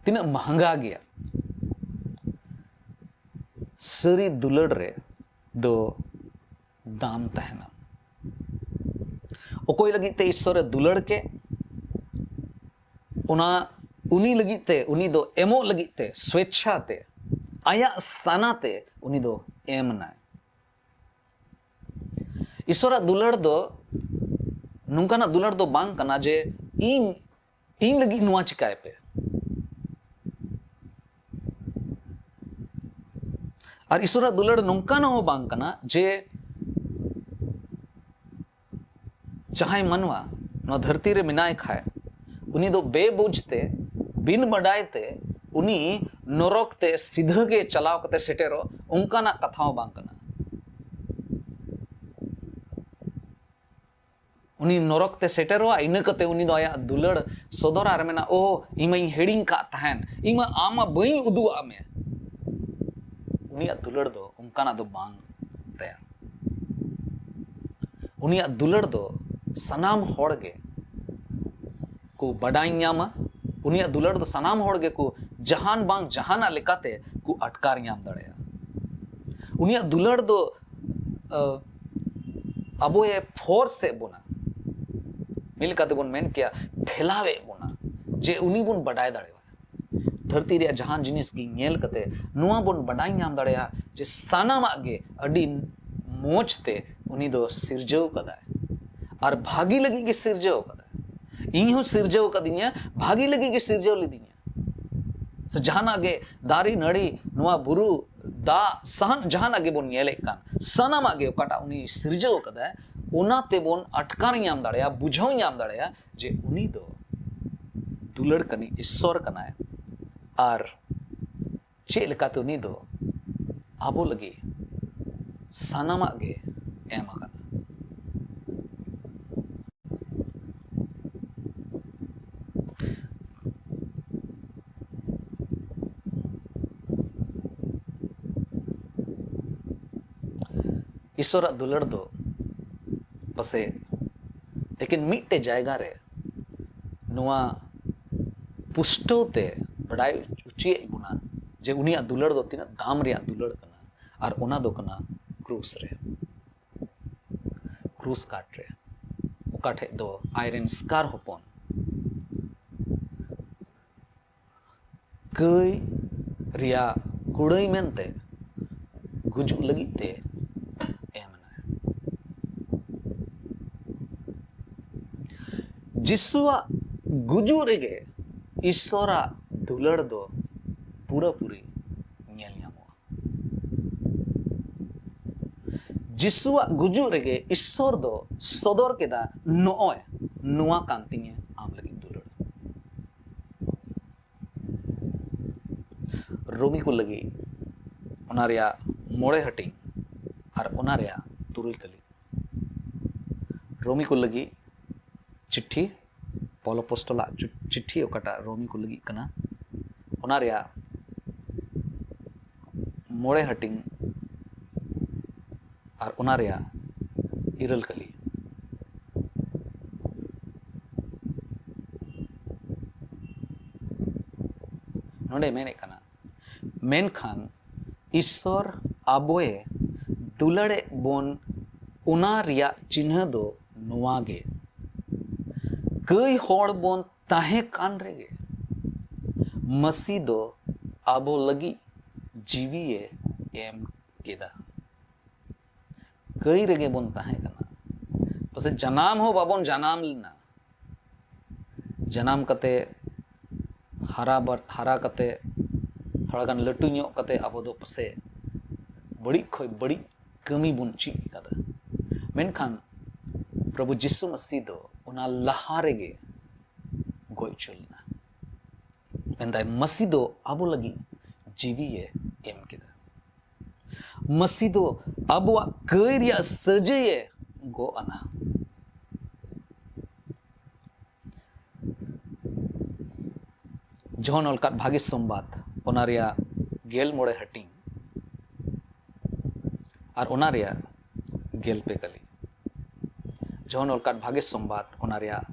ᱛᱤᱱᱟᱹᱜ ᱢᱟᱦᱟᱝᱜᱟ ᱜᱮᱭᱟ᱾ ᱥᱟᱹᱨᱤ ᱫᱩᱞᱟᱹᱲ ᱨᱮ ᱫᱚ ᱫᱟᱢ ᱛᱟᱦᱮᱱᱟ᱾ ᱚᱠᱚᱭ ᱞᱟᱹᱜᱤᱫ ᱛᱮ ᱤᱥᱥᱚᱨᱮ ᱫᱩᱞᱟᱹᱲ ᱠᱮ, ᱚᱱᱟ ᱩᱱᱤ ᱞᱟᱹᱜᱤᱫ ᱛᱮ, ᱩᱱᱤ ᱫᱚ ᱮᱢᱚᱜ ᱞᱟᱹᱜᱤᱫ ᱛᱮ, ᱥᱣᱮᱪᱪᱷᱟ ᱛᱮ, ᱟᱭᱟᱜ ᱥᱟᱱᱟ ᱛᱮ ᱩᱱᱤ ᱫᱚ ᱮᱢ ᱮᱱᱟᱭ᱾ ᱤᱥᱥᱚᱨᱟᱜ ᱫᱩᱞᱟᱹᱲ ᱫᱚ ᱱᱚᱝᱠᱟᱱᱟᱜ ᱫᱩᱞᱟᱹᱲ ᱫᱚ ᱵᱟᱝ ᱠᱟᱱᱟ ᱡᱮ ᱤᱧ, ᱤᱧ ᱞᱟᱹᱜᱤᱫ ᱱᱚᱣᱟ ᱪᱤᱠᱟᱭ ᱯᱮ, ᱟᱨ ᱤᱥᱚᱨᱟᱜ ᱫᱩᱞᱟᱹᱲ ᱱᱚᱝᱠᱟᱱᱟᱜ ᱦᱚᱸ ᱵᱟᱝ ᱠᱟᱱᱟ ᱡᱮ ᱡᱟᱦᱟᱸᱭ ᱢᱟᱱᱣᱟ ᱱᱚᱣᱟ ᱫᱷᱟᱹᱨᱛᱤ ᱨᱮ ᱢᱮᱱᱟᱭ ᱠᱷᱟᱡ, ᱩᱱᱤ ᱫᱚ ᱵᱮᱵᱩᱡᱽ ᱛᱮ, ᱵᱤᱱ ᱵᱟᱰᱟᱭ ᱛᱮ ᱩᱱᱤ ᱱᱚᱨᱚᱠ ᱛᱮ ᱥᱤᱫᱷᱟᱹ ᱜᱮ ᱪᱟᱞᱟᱣ ᱠᱟᱛᱮ ᱥᱮᱴᱮᱨᱚᱜ, ᱚᱱᱠᱟᱱᱟᱜ ᱠᱟᱛᱷᱟ ᱦᱚᱸ ᱵᱟᱝ ᱠᱟᱱᱟ᱾ ᱩᱱᱤ ᱱᱚᱨᱚᱠ ᱛᱮ ᱥᱮᱴᱮᱨᱚᱜᱼᱟ, ᱤᱱᱟᱹ ᱠᱟᱛᱮ ᱩᱱᱤ ᱫᱚ ᱟᱭᱟᱜ ᱫᱩᱞᱟᱹᱲ ᱥᱚᱫᱚᱨᱟ ᱟᱨ ᱢᱮᱱᱟ, "ᱳ, ᱤᱧ ᱢᱟᱧ ᱦᱤᱲᱤᱧ ᱠᱟᱜ ᱛᱟᱦᱮᱱ, ᱤᱧ ᱢᱟ ᱟᱢ ᱢᱟ ᱵᱟᱹᱧ ᱩᱫᱩᱜ ᱟᱜ ᱢᱮ᱾" ᱩᱱᱤᱭᱟᱜ ᱫᱩᱞᱟᱹᱲ ᱫᱚ ᱚᱱᱠᱟᱱᱟᱜ ᱫᱚ ᱵᱟᱝ ᱛᱟᱭᱟ᱾ ᱩᱱᱤᱭᱟᱜ ᱫᱩᱞᱟᱹᱲ ᱫᱚ ᱥᱟᱱᱟᱢ ᱦᱚᱲ ᱜᱮ ᱠᱚ ᱵᱟᱰᱟᱭ ᱧᱟᱢᱟ᱾ ᱩᱱᱤᱭᱟᱜ ᱫᱩᱞᱟᱹᱲ ᱫᱚ ᱥᱟᱱᱟᱢ ᱦᱚᱲ ᱜᱮᱠᱚ ᱡᱟᱦᱟᱱ ᱵᱟᱝ ᱡᱟᱦᱟᱱᱟᱜ ᱞᱮᱠᱟᱛᱮ ᱠᱚ ᱟᱴᱠᱟᱨ ᱧᱟᱢ ᱫᱟᱲᱮᱭᱟᱜᱼᱟ᱾ ᱩᱱᱤᱭᱟᱜ ᱫᱩᱞᱟᱹᱲ ᱫᱚ, ᱟᱹ, ᱟᱵᱚᱭᱮ ᱯᱷᱳᱨᱥ ᱮᱫ ᱵᱚᱱᱟ, ᱢᱤᱫ ᱞᱮᱠᱟ ᱛᱮᱵᱚᱱ ᱢᱮᱱ ᱠᱮᱭᱟ, ᱴᱷᱮᱞᱟᱣᱮᱫ ᱵᱚᱱᱟ ᱡᱮ ᱩᱱᱤ ᱵᱚᱱ ᱵᱟᱰᱟᱭ ᱫᱟᱲᱮᱭᱟᱜᱼᱟ᱾ ᱫᱷᱟᱹᱨᱛᱤ ᱨᱮᱭᱟᱜ ᱡᱟᱦᱟᱱ ᱡᱤᱱᱤᱥ ᱜᱮ ᱧᱮᱞ ᱠᱟᱛᱮ ᱱᱚᱣᱟ ᱵᱚᱱ ᱵᱟᱰᱟᱭ ᱧᱟᱢ ᱫᱟᱲᱮᱭᱟᱜᱼᱟ ᱡᱮ ᱥᱟᱱᱟᱢᱟᱜ ᱜᱮ ᱟᱹᱰᱤ ᱢᱚᱡᱽ ᱛᱮ ᱩᱱᱤ ᱫᱚ ᱥᱤᱨᱡᱟᱹᱣ ᱠᱟᱫᱟᱭ ᱟᱨ ᱵᱷᱟᱜᱤ ᱞᱟᱹᱜᱤᱫ ᱜᱮ ᱥᱤᱨᱡᱟᱹᱣ ᱠᱟᱫᱟᱭ᱾ ᱤᱧ ᱦᱚᱸ ᱥᱤᱨᱡᱟᱹᱣ ᱠᱟᱫᱤᱧᱟ, ᱵᱷᱟᱜᱤ ᱞᱟᱹᱜᱤᱫ ᱜᱮ ᱥᱤᱨᱡᱟᱹᱣ ᱞᱤᱫᱤᱧᱟ᱾ ᱥᱮ ᱡᱟᱦᱟᱱᱟᱜ ᱜᱮ, ᱫᱟᱨᱮ ᱱᱟᱹᱲᱤ, ᱱᱚᱣᱟ ᱵᱩᱨᱩ, ᱫᱟᱜ, ᱥᱟᱦᱟᱱ, ᱡᱟᱦᱟᱱᱟᱜ ᱜᱮᱵᱚᱱ ᱧᱮᱞᱮᱫ ᱠᱟᱱ, ᱥᱟᱱᱟᱢᱟᱜ ᱜᱮ ᱚᱠᱟᱴᱟᱜ ᱩᱱᱤ ᱥᱤᱨᱡᱟᱹᱣ ᱠᱟᱫᱟᱭ, ᱚᱱᱟ ᱛᱮᱵᱚᱱ ᱟᱴᱠᱟᱨ ᱧᱟᱢ ᱫᱟᱲᱮᱭᱟᱜᱼᱟ, ᱵᱩᱡᱷᱟᱹᱣ ᱧᱟᱢ ᱫᱟᱲᱮᱭᱟᱜᱼᱟ ᱡᱮ ᱩᱱᱤ ᱫᱚ ᱫᱩᱞᱟᱹᱲ ᱠᱟᱱᱤᱡ ᱤᱥᱥᱚᱨ ᱠᱟᱱᱟᱭ ᱟᱨ ᱪᱮᱫ ᱞᱮᱠᱟᱛᱮ ᱩᱱᱤ ᱫᱚ ᱟᱵᱚ ᱞᱟᱹᱜᱤᱫ ᱥᱟᱱᱟᱢᱟᱜ ᱜᱮ ᱮᱢ ᱟᱠᱟᱱᱟ᱾ ᱤᱥᱚᱨᱟᱜ ᱫᱩᱞᱟᱹᱲ ᱫᱚ ᱯᱟᱥᱮ ᱮᱠᱮᱱ ᱢᱤᱫᱴᱮᱡ ᱡᱟᱭᱜᱟ ᱨᱮ ᱱᱚᱣᱟ ᱯᱩᱥᱴᱟᱹᱣ ᱛᱮ ᱵᱟᱰᱟᱭ ᱦᱚᱪᱚᱭᱮᱫ ᱵᱚᱱᱟ ᱡᱮ ᱩᱱᱤᱭᱟᱜ ᱫᱩᱞᱟᱹᱲ ᱫᱚ ᱛᱤᱱᱟᱹᱜ ᱫᱟᱢ ᱨᱮᱭᱟᱜ ᱫᱩᱞᱟᱹᱲ ᱠᱟᱱᱟ, ᱟᱨ ᱚᱱᱟ ᱫᱚ ᱠᱟᱱᱟ ᱠᱨᱩᱥ ᱨᱮ, ᱠᱨᱩᱥ ᱠᱟᱴ ᱨᱮ, ᱚᱠᱟ ᱴᱷᱮᱡ ᱫᱚ ᱟᱡᱨᱮᱱ ᱮᱥᱠᱟᱨ ᱦᱚᱯᱚᱱ ᱠᱟᱹᱭ ᱨᱮᱭᱟᱜ ᱠᱩᱲᱟᱹᱭ ᱢᱮᱱᱛᱮ ᱜᱩᱡᱩᱜ ᱞᱟᱹᱜᱤᱫ ᱛᱮ ᱮᱢ ᱮᱱᱟᱭ᱾ ᱡᱤᱥᱩᱣᱟᱜ ᱜᱩᱡᱩᱜ ᱨᱮᱜᱮ ᱤᱥᱥᱚᱨᱟᱜ ᱫᱩᱞᱟᱹᱲ ᱫᱚ ᱯᱩᱨᱟᱹᱯᱩᱨᱤ ᱧᱮᱞ ᱧᱟᱢᱚᱜᱼᱟ᱾ ᱡᱤᱥᱩᱣᱟᱜ ᱜᱩᱡᱩᱜ ᱨᱮᱜᱮ ᱤᱥᱥᱚᱨ ᱫᱚ ᱥᱚᱫᱚᱨ ᱠᱮᱫᱟ, ᱱᱚᱜᱼᱚᱭ ᱱᱚᱣᱟ ᱠᱟᱱ ᱛᱤᱧᱟᱹ ᱟᱢ ᱞᱟᱹᱜᱤᱫ ᱫᱩᱞᱟᱹᱲ᱾ ᱨᱳᱢᱤ ᱠᱚ ᱞᱟᱹᱜᱤᱫ ᱚᱱᱟ ᱨᱮᱭᱟᱜ ᱢᱚᱬᱮ ᱦᱟᱹᱴᱤᱧ ᱟᱨ ᱚᱱᱟ ᱨᱮᱭᱟᱜ ᱛᱩᱨᱩᱭ ᱠᱟᱹᱞᱤ᱾ ᱨᱳᱢᱤ ᱠᱚ ᱞᱟᱹᱜᱤᱫ ᱪᱤᱴᱷᱤ, ᱯᱚᱞ ᱟᱯᱚᱥᱴᱚᱞᱟᱜ ᱪᱩ- ᱪᱤᱴᱷᱤ, ᱚᱠᱟᱴᱟᱜ ᱨᱳᱢᱤ ᱠᱚ ᱞᱟᱹᱜᱤᱫ ᱠᱟᱱᱟ, ᱚᱱᱟ ᱨᱮᱭᱟᱜ ᱢᱚᱬᱮ ᱦᱟᱹᱴᱤᱧ ᱟᱨ ᱚᱱᱟ ᱨᱮᱭᱟᱜ ᱤᱨᱟᱹᱞ ᱠᱟᱹᱞᱤ᱾ ᱱᱚᱰᱮ ᱢᱮᱱᱮᱫ ᱠᱟᱱᱟ, ᱢᱮᱱᱠᱷᱟᱱ ᱤᱥᱥᱚᱨ ᱟᱵᱚᱭᱮ ᱫᱩᱞᱟᱹᱲᱮᱫ ᱵᱚᱱ, ᱚᱱᱟ ᱨᱮᱭᱟᱜ ᱪᱤᱱᱦᱟᱹ ᱫᱚ ᱱᱚᱣᱟ ᱜᱮ, ᱠᱟᱹᱭ ᱦᱚᱲ ᱵᱚᱱ ᱛᱟᱦᱮᱸ ᱠᱟᱱ ᱨᱮᱜᱮ ᱢᱟᱹᱥᱤ ᱫᱚ ᱟᱵᱚ ᱞᱟᱹᱜᱤᱫ ᱡᱤᱣᱤᱭᱮ ᱮᱢ ᱠᱮᱫᱟ᱾ ᱠᱟᱹᱭ ᱨᱮᱜᱮ ᱵᱚᱱ ᱛᱟᱦᱮᱸ ᱠᱟᱱᱟ᱾ ᱯᱟᱥᱮᱡ ᱡᱟᱱᱟᱢ ᱦᱚᱸ ᱵᱟᱵᱚᱱ ᱡᱟᱱᱟᱢ ᱞᱮᱱᱟ᱾ ᱡᱟᱱᱟᱢ ᱠᱟᱛᱮ, ᱦᱟᱨᱟ ᱵᱟᱨ- ᱦᱟᱨᱟ ᱠᱟᱛᱮ ᱛᱷᱚᱲᱟ ᱜᱟᱱ ᱞᱟᱹᱴᱩ ᱧᱚᱜ ᱠᱟᱛᱮ ᱟᱵᱚ ᱫᱚ ᱯᱟᱥᱮ ᱵᱟᱹᱲᱤᱡ ᱠᱷᱚᱱ ᱵᱟᱹᱲᱤᱡ ᱠᱟᱹᱢᱤ ᱵᱚᱱ ᱪᱮᱫ ᱟᱠᱟᱫᱟ᱾ ᱢᱮᱱᱠᱷᱟᱱ ᱯᱨᱚᱵᱷᱩ ᱡᱤᱥᱩ ᱢᱟᱹᱥᱤ ᱫᱚ ᱚᱱᱟ ᱞᱟᱦᱟ ᱨᱮᱜᱮ ᱜᱚᱡ ᱦᱚᱪᱚ ᱞᱮᱱᱟ᱾ ᱢᱮᱱᱫᱟᱭ, ᱢᱟᱹᱥᱤ ᱫᱚ ᱟᱵᱚ ᱞᱟᱹᱜᱤᱫ ᱡᱤᱣᱤᱭᱮ ᱮᱢ ᱠᱮᱫᱟ᱾ ᱢᱟᱹᱥᱤ ᱫᱚ ᱟᱵᱚᱣᱟᱜ ᱠᱟᱹᱭ ᱨᱮᱭᱟᱜ ᱥᱟᱹᱡᱟᱹᱭᱮ ᱜᱚᱜ ᱟᱱᱟ᱾ ᱡᱚᱦᱚᱱ ᱚᱞᱠᱟᱫ ᱵᱷᱟᱜᱮ ᱥᱚᱢᱵᱟᱫ, ᱚᱱᱟ ᱨᱮᱭᱟᱜ ᱜᱮᱞ ᱢᱚᱬᱮ ᱦᱟᱹᱴᱤᱧ ᱟᱨ ᱚᱱᱟ ᱨᱮᱭᱟᱜ ᱜᱮᱞ ᱯᱮ ᱠᱟᱹᱞᱤ᱾ ᱡᱚᱦᱚᱱ ᱚᱞᱠᱟᱫ ᱵᱷᱟᱜᱮ ᱥᱚᱢᱵᱟᱫ, ᱚᱱᱟ ᱨᱮᱭᱟᱜ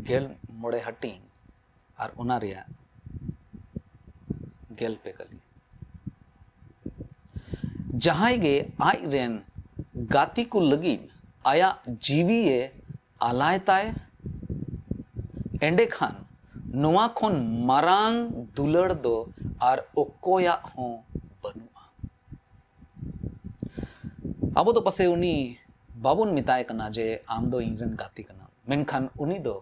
ᱜᱮᱞ ᱢᱚᱬᱮ ᱦᱟᱹᱴᱤᱧ ᱟᱨ ᱚᱱᱟ ᱨᱮᱭᱟᱜ ᱜᱮᱞ ᱯᱮ ᱠᱟᱹᱞᱤ᱾ ᱡᱟᱦᱟᱸᱭ ᱜᱮ ᱟᱡ ᱨᱮᱱ ᱜᱟᱛᱮ ᱠᱚ ᱞᱟᱹᱜᱤᱫ ᱟᱭᱟᱜ ᱡᱤᱣᱤᱭᱮ ᱟᱞᱟᱭ ᱛᱟᱭ, ᱮᱸᱰᱮᱠᱷᱟᱱ ᱱᱚᱣᱟ ᱠᱷᱚᱱ ᱢᱟᱨᱟᱝ ᱫᱩᱞᱟᱹᱲ ᱫᱚ ᱟᱨ ᱚᱠᱚᱭᱟᱜ ᱦᱚᱸ ᱵᱟᱹᱱᱩᱜᱼᱟ᱾ ᱟᱵᱚ ᱫᱚ ᱯᱟᱥᱮ ᱩᱱᱤ ᱵᱟᱵᱚᱱ ᱢᱮᱛᱟᱭ ᱠᱟᱱᱟ ᱡᱮ, "ᱟᱢ ᱫᱚ ᱤᱧ ᱨᱮᱱ ᱜᱟᱛᱮ ᱠᱟᱱᱟᱢ", ᱢᱮᱱᱠᱷᱟᱱ ᱩᱱᱤ ᱫᱚ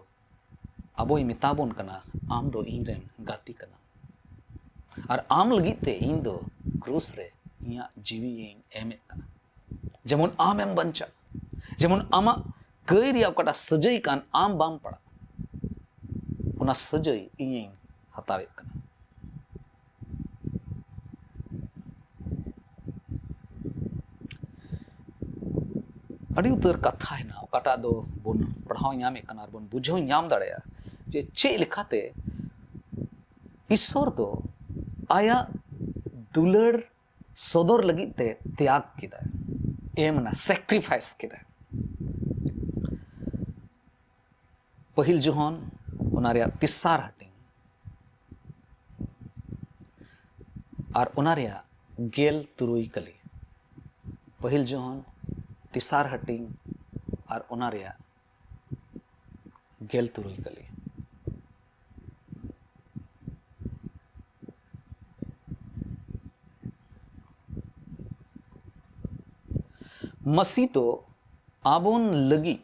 ᱟᱵᱚᱭ ᱢᱮᱛᱟ ᱵᱚᱱ ᱠᱟᱱᱟ, "ᱟᱢ ᱫᱚ ᱤᱧ ᱨᱮᱱ ᱜᱟᱛᱮ ᱠᱟᱱᱟᱢ, ᱟᱨ ᱟᱢ ᱞᱟᱹᱜᱤᱫ ᱛᱮ ᱤᱧ ᱫᱚ ᱠᱨᱩᱥ ᱨᱮ ᱤᱧᱟᱹᱜ ᱡᱤᱣᱤ ᱤᱧ ᱮᱢᱮᱫ ᱠᱟᱱᱟ᱾" ᱡᱮᱢᱚᱱ ᱟᱢᱮᱢ ᱵᱟᱧᱪᱟᱜ, ᱡᱮᱢᱚᱱ ᱟᱢᱟᱜ ᱠᱟᱹᱭ ᱨᱮᱭᱟᱜ ᱚᱠᱟᱴᱟᱜ ᱥᱟᱹᱡᱟᱹᱭ ᱠᱟᱱ, ᱟᱢ ᱵᱟᱢ ᱯᱟᱲᱟᱜ, ᱚᱱᱟ ᱥᱟᱹᱡᱟᱹᱭ ᱤᱧᱤᱧ ᱦᱟᱛᱟᱣᱮᱫ ᱠᱟᱱᱟ᱾ ᱟᱹᱰᱤ ᱩᱛᱟᱹᱨ ᱠᱟᱛᱷᱟ ᱦᱮᱱᱟᱜᱼᱟ, ᱚᱠᱟᱴᱟᱜ ᱫᱚ ᱵᱚᱱ ᱯᱟᱲᱦᱟᱣ ᱧᱟᱢᱮᱫ ᱠᱟᱱᱟ ᱟᱨ ᱵᱚᱱ ᱵᱩᱡᱷᱟᱹᱣ ᱧᱟᱢ ᱫᱟᱲᱮᱭᱟᱜᱼᱟ ᱡᱮ ᱪᱮᱫ ᱞᱮᱠᱟᱛᱮ ᱤᱥᱚᱨ ᱫᱚ ᱟᱭᱟᱜ ᱫᱩᱞᱟᱹᱲ ᱥᱚᱫᱚᱨ ᱞᱟᱹᱜᱤᱫ ᱛᱮ ᱛᱮᱭᱟᱜ ᱠᱮᱫᱟᱭ, ᱮᱢ ᱮᱱᱟ, ᱥᱮᱠᱨᱤᱯᱷᱟᱭᱤᱥ ᱠᱮᱫᱟᱭ᱾ ᱯᱟᱹᱦᱤᱞ ᱡᱚᱦᱚᱱ, ᱚᱱᱟ ᱨᱮᱭᱟᱜ ᱛᱮᱥᱟᱨ ᱦᱟᱹᱴᱤᱧ ᱟᱨ ᱚᱱᱟ ᱨᱮᱭᱟᱜ ᱜᱮᱞ ᱛᱩᱨᱩᱭ ᱠᱟᱹᱞᱤ᱾ ᱯᱟᱹᱦᱤᱞ ᱡᱚᱦᱚᱱ, ᱛᱮᱥᱟᱨ ᱦᱟᱹᱴᱤᱧ ᱟᱨ ᱚᱱᱟ ᱨᱮᱭᱟᱜ ᱜᱮᱞ ᱛᱩᱨᱩᱭ ᱠᱟᱹᱞᱤ᱾ ᱢᱟᱹᱥᱤ ᱫᱚ ᱟᱵᱚᱱ ᱞᱟᱹᱜᱤᱫ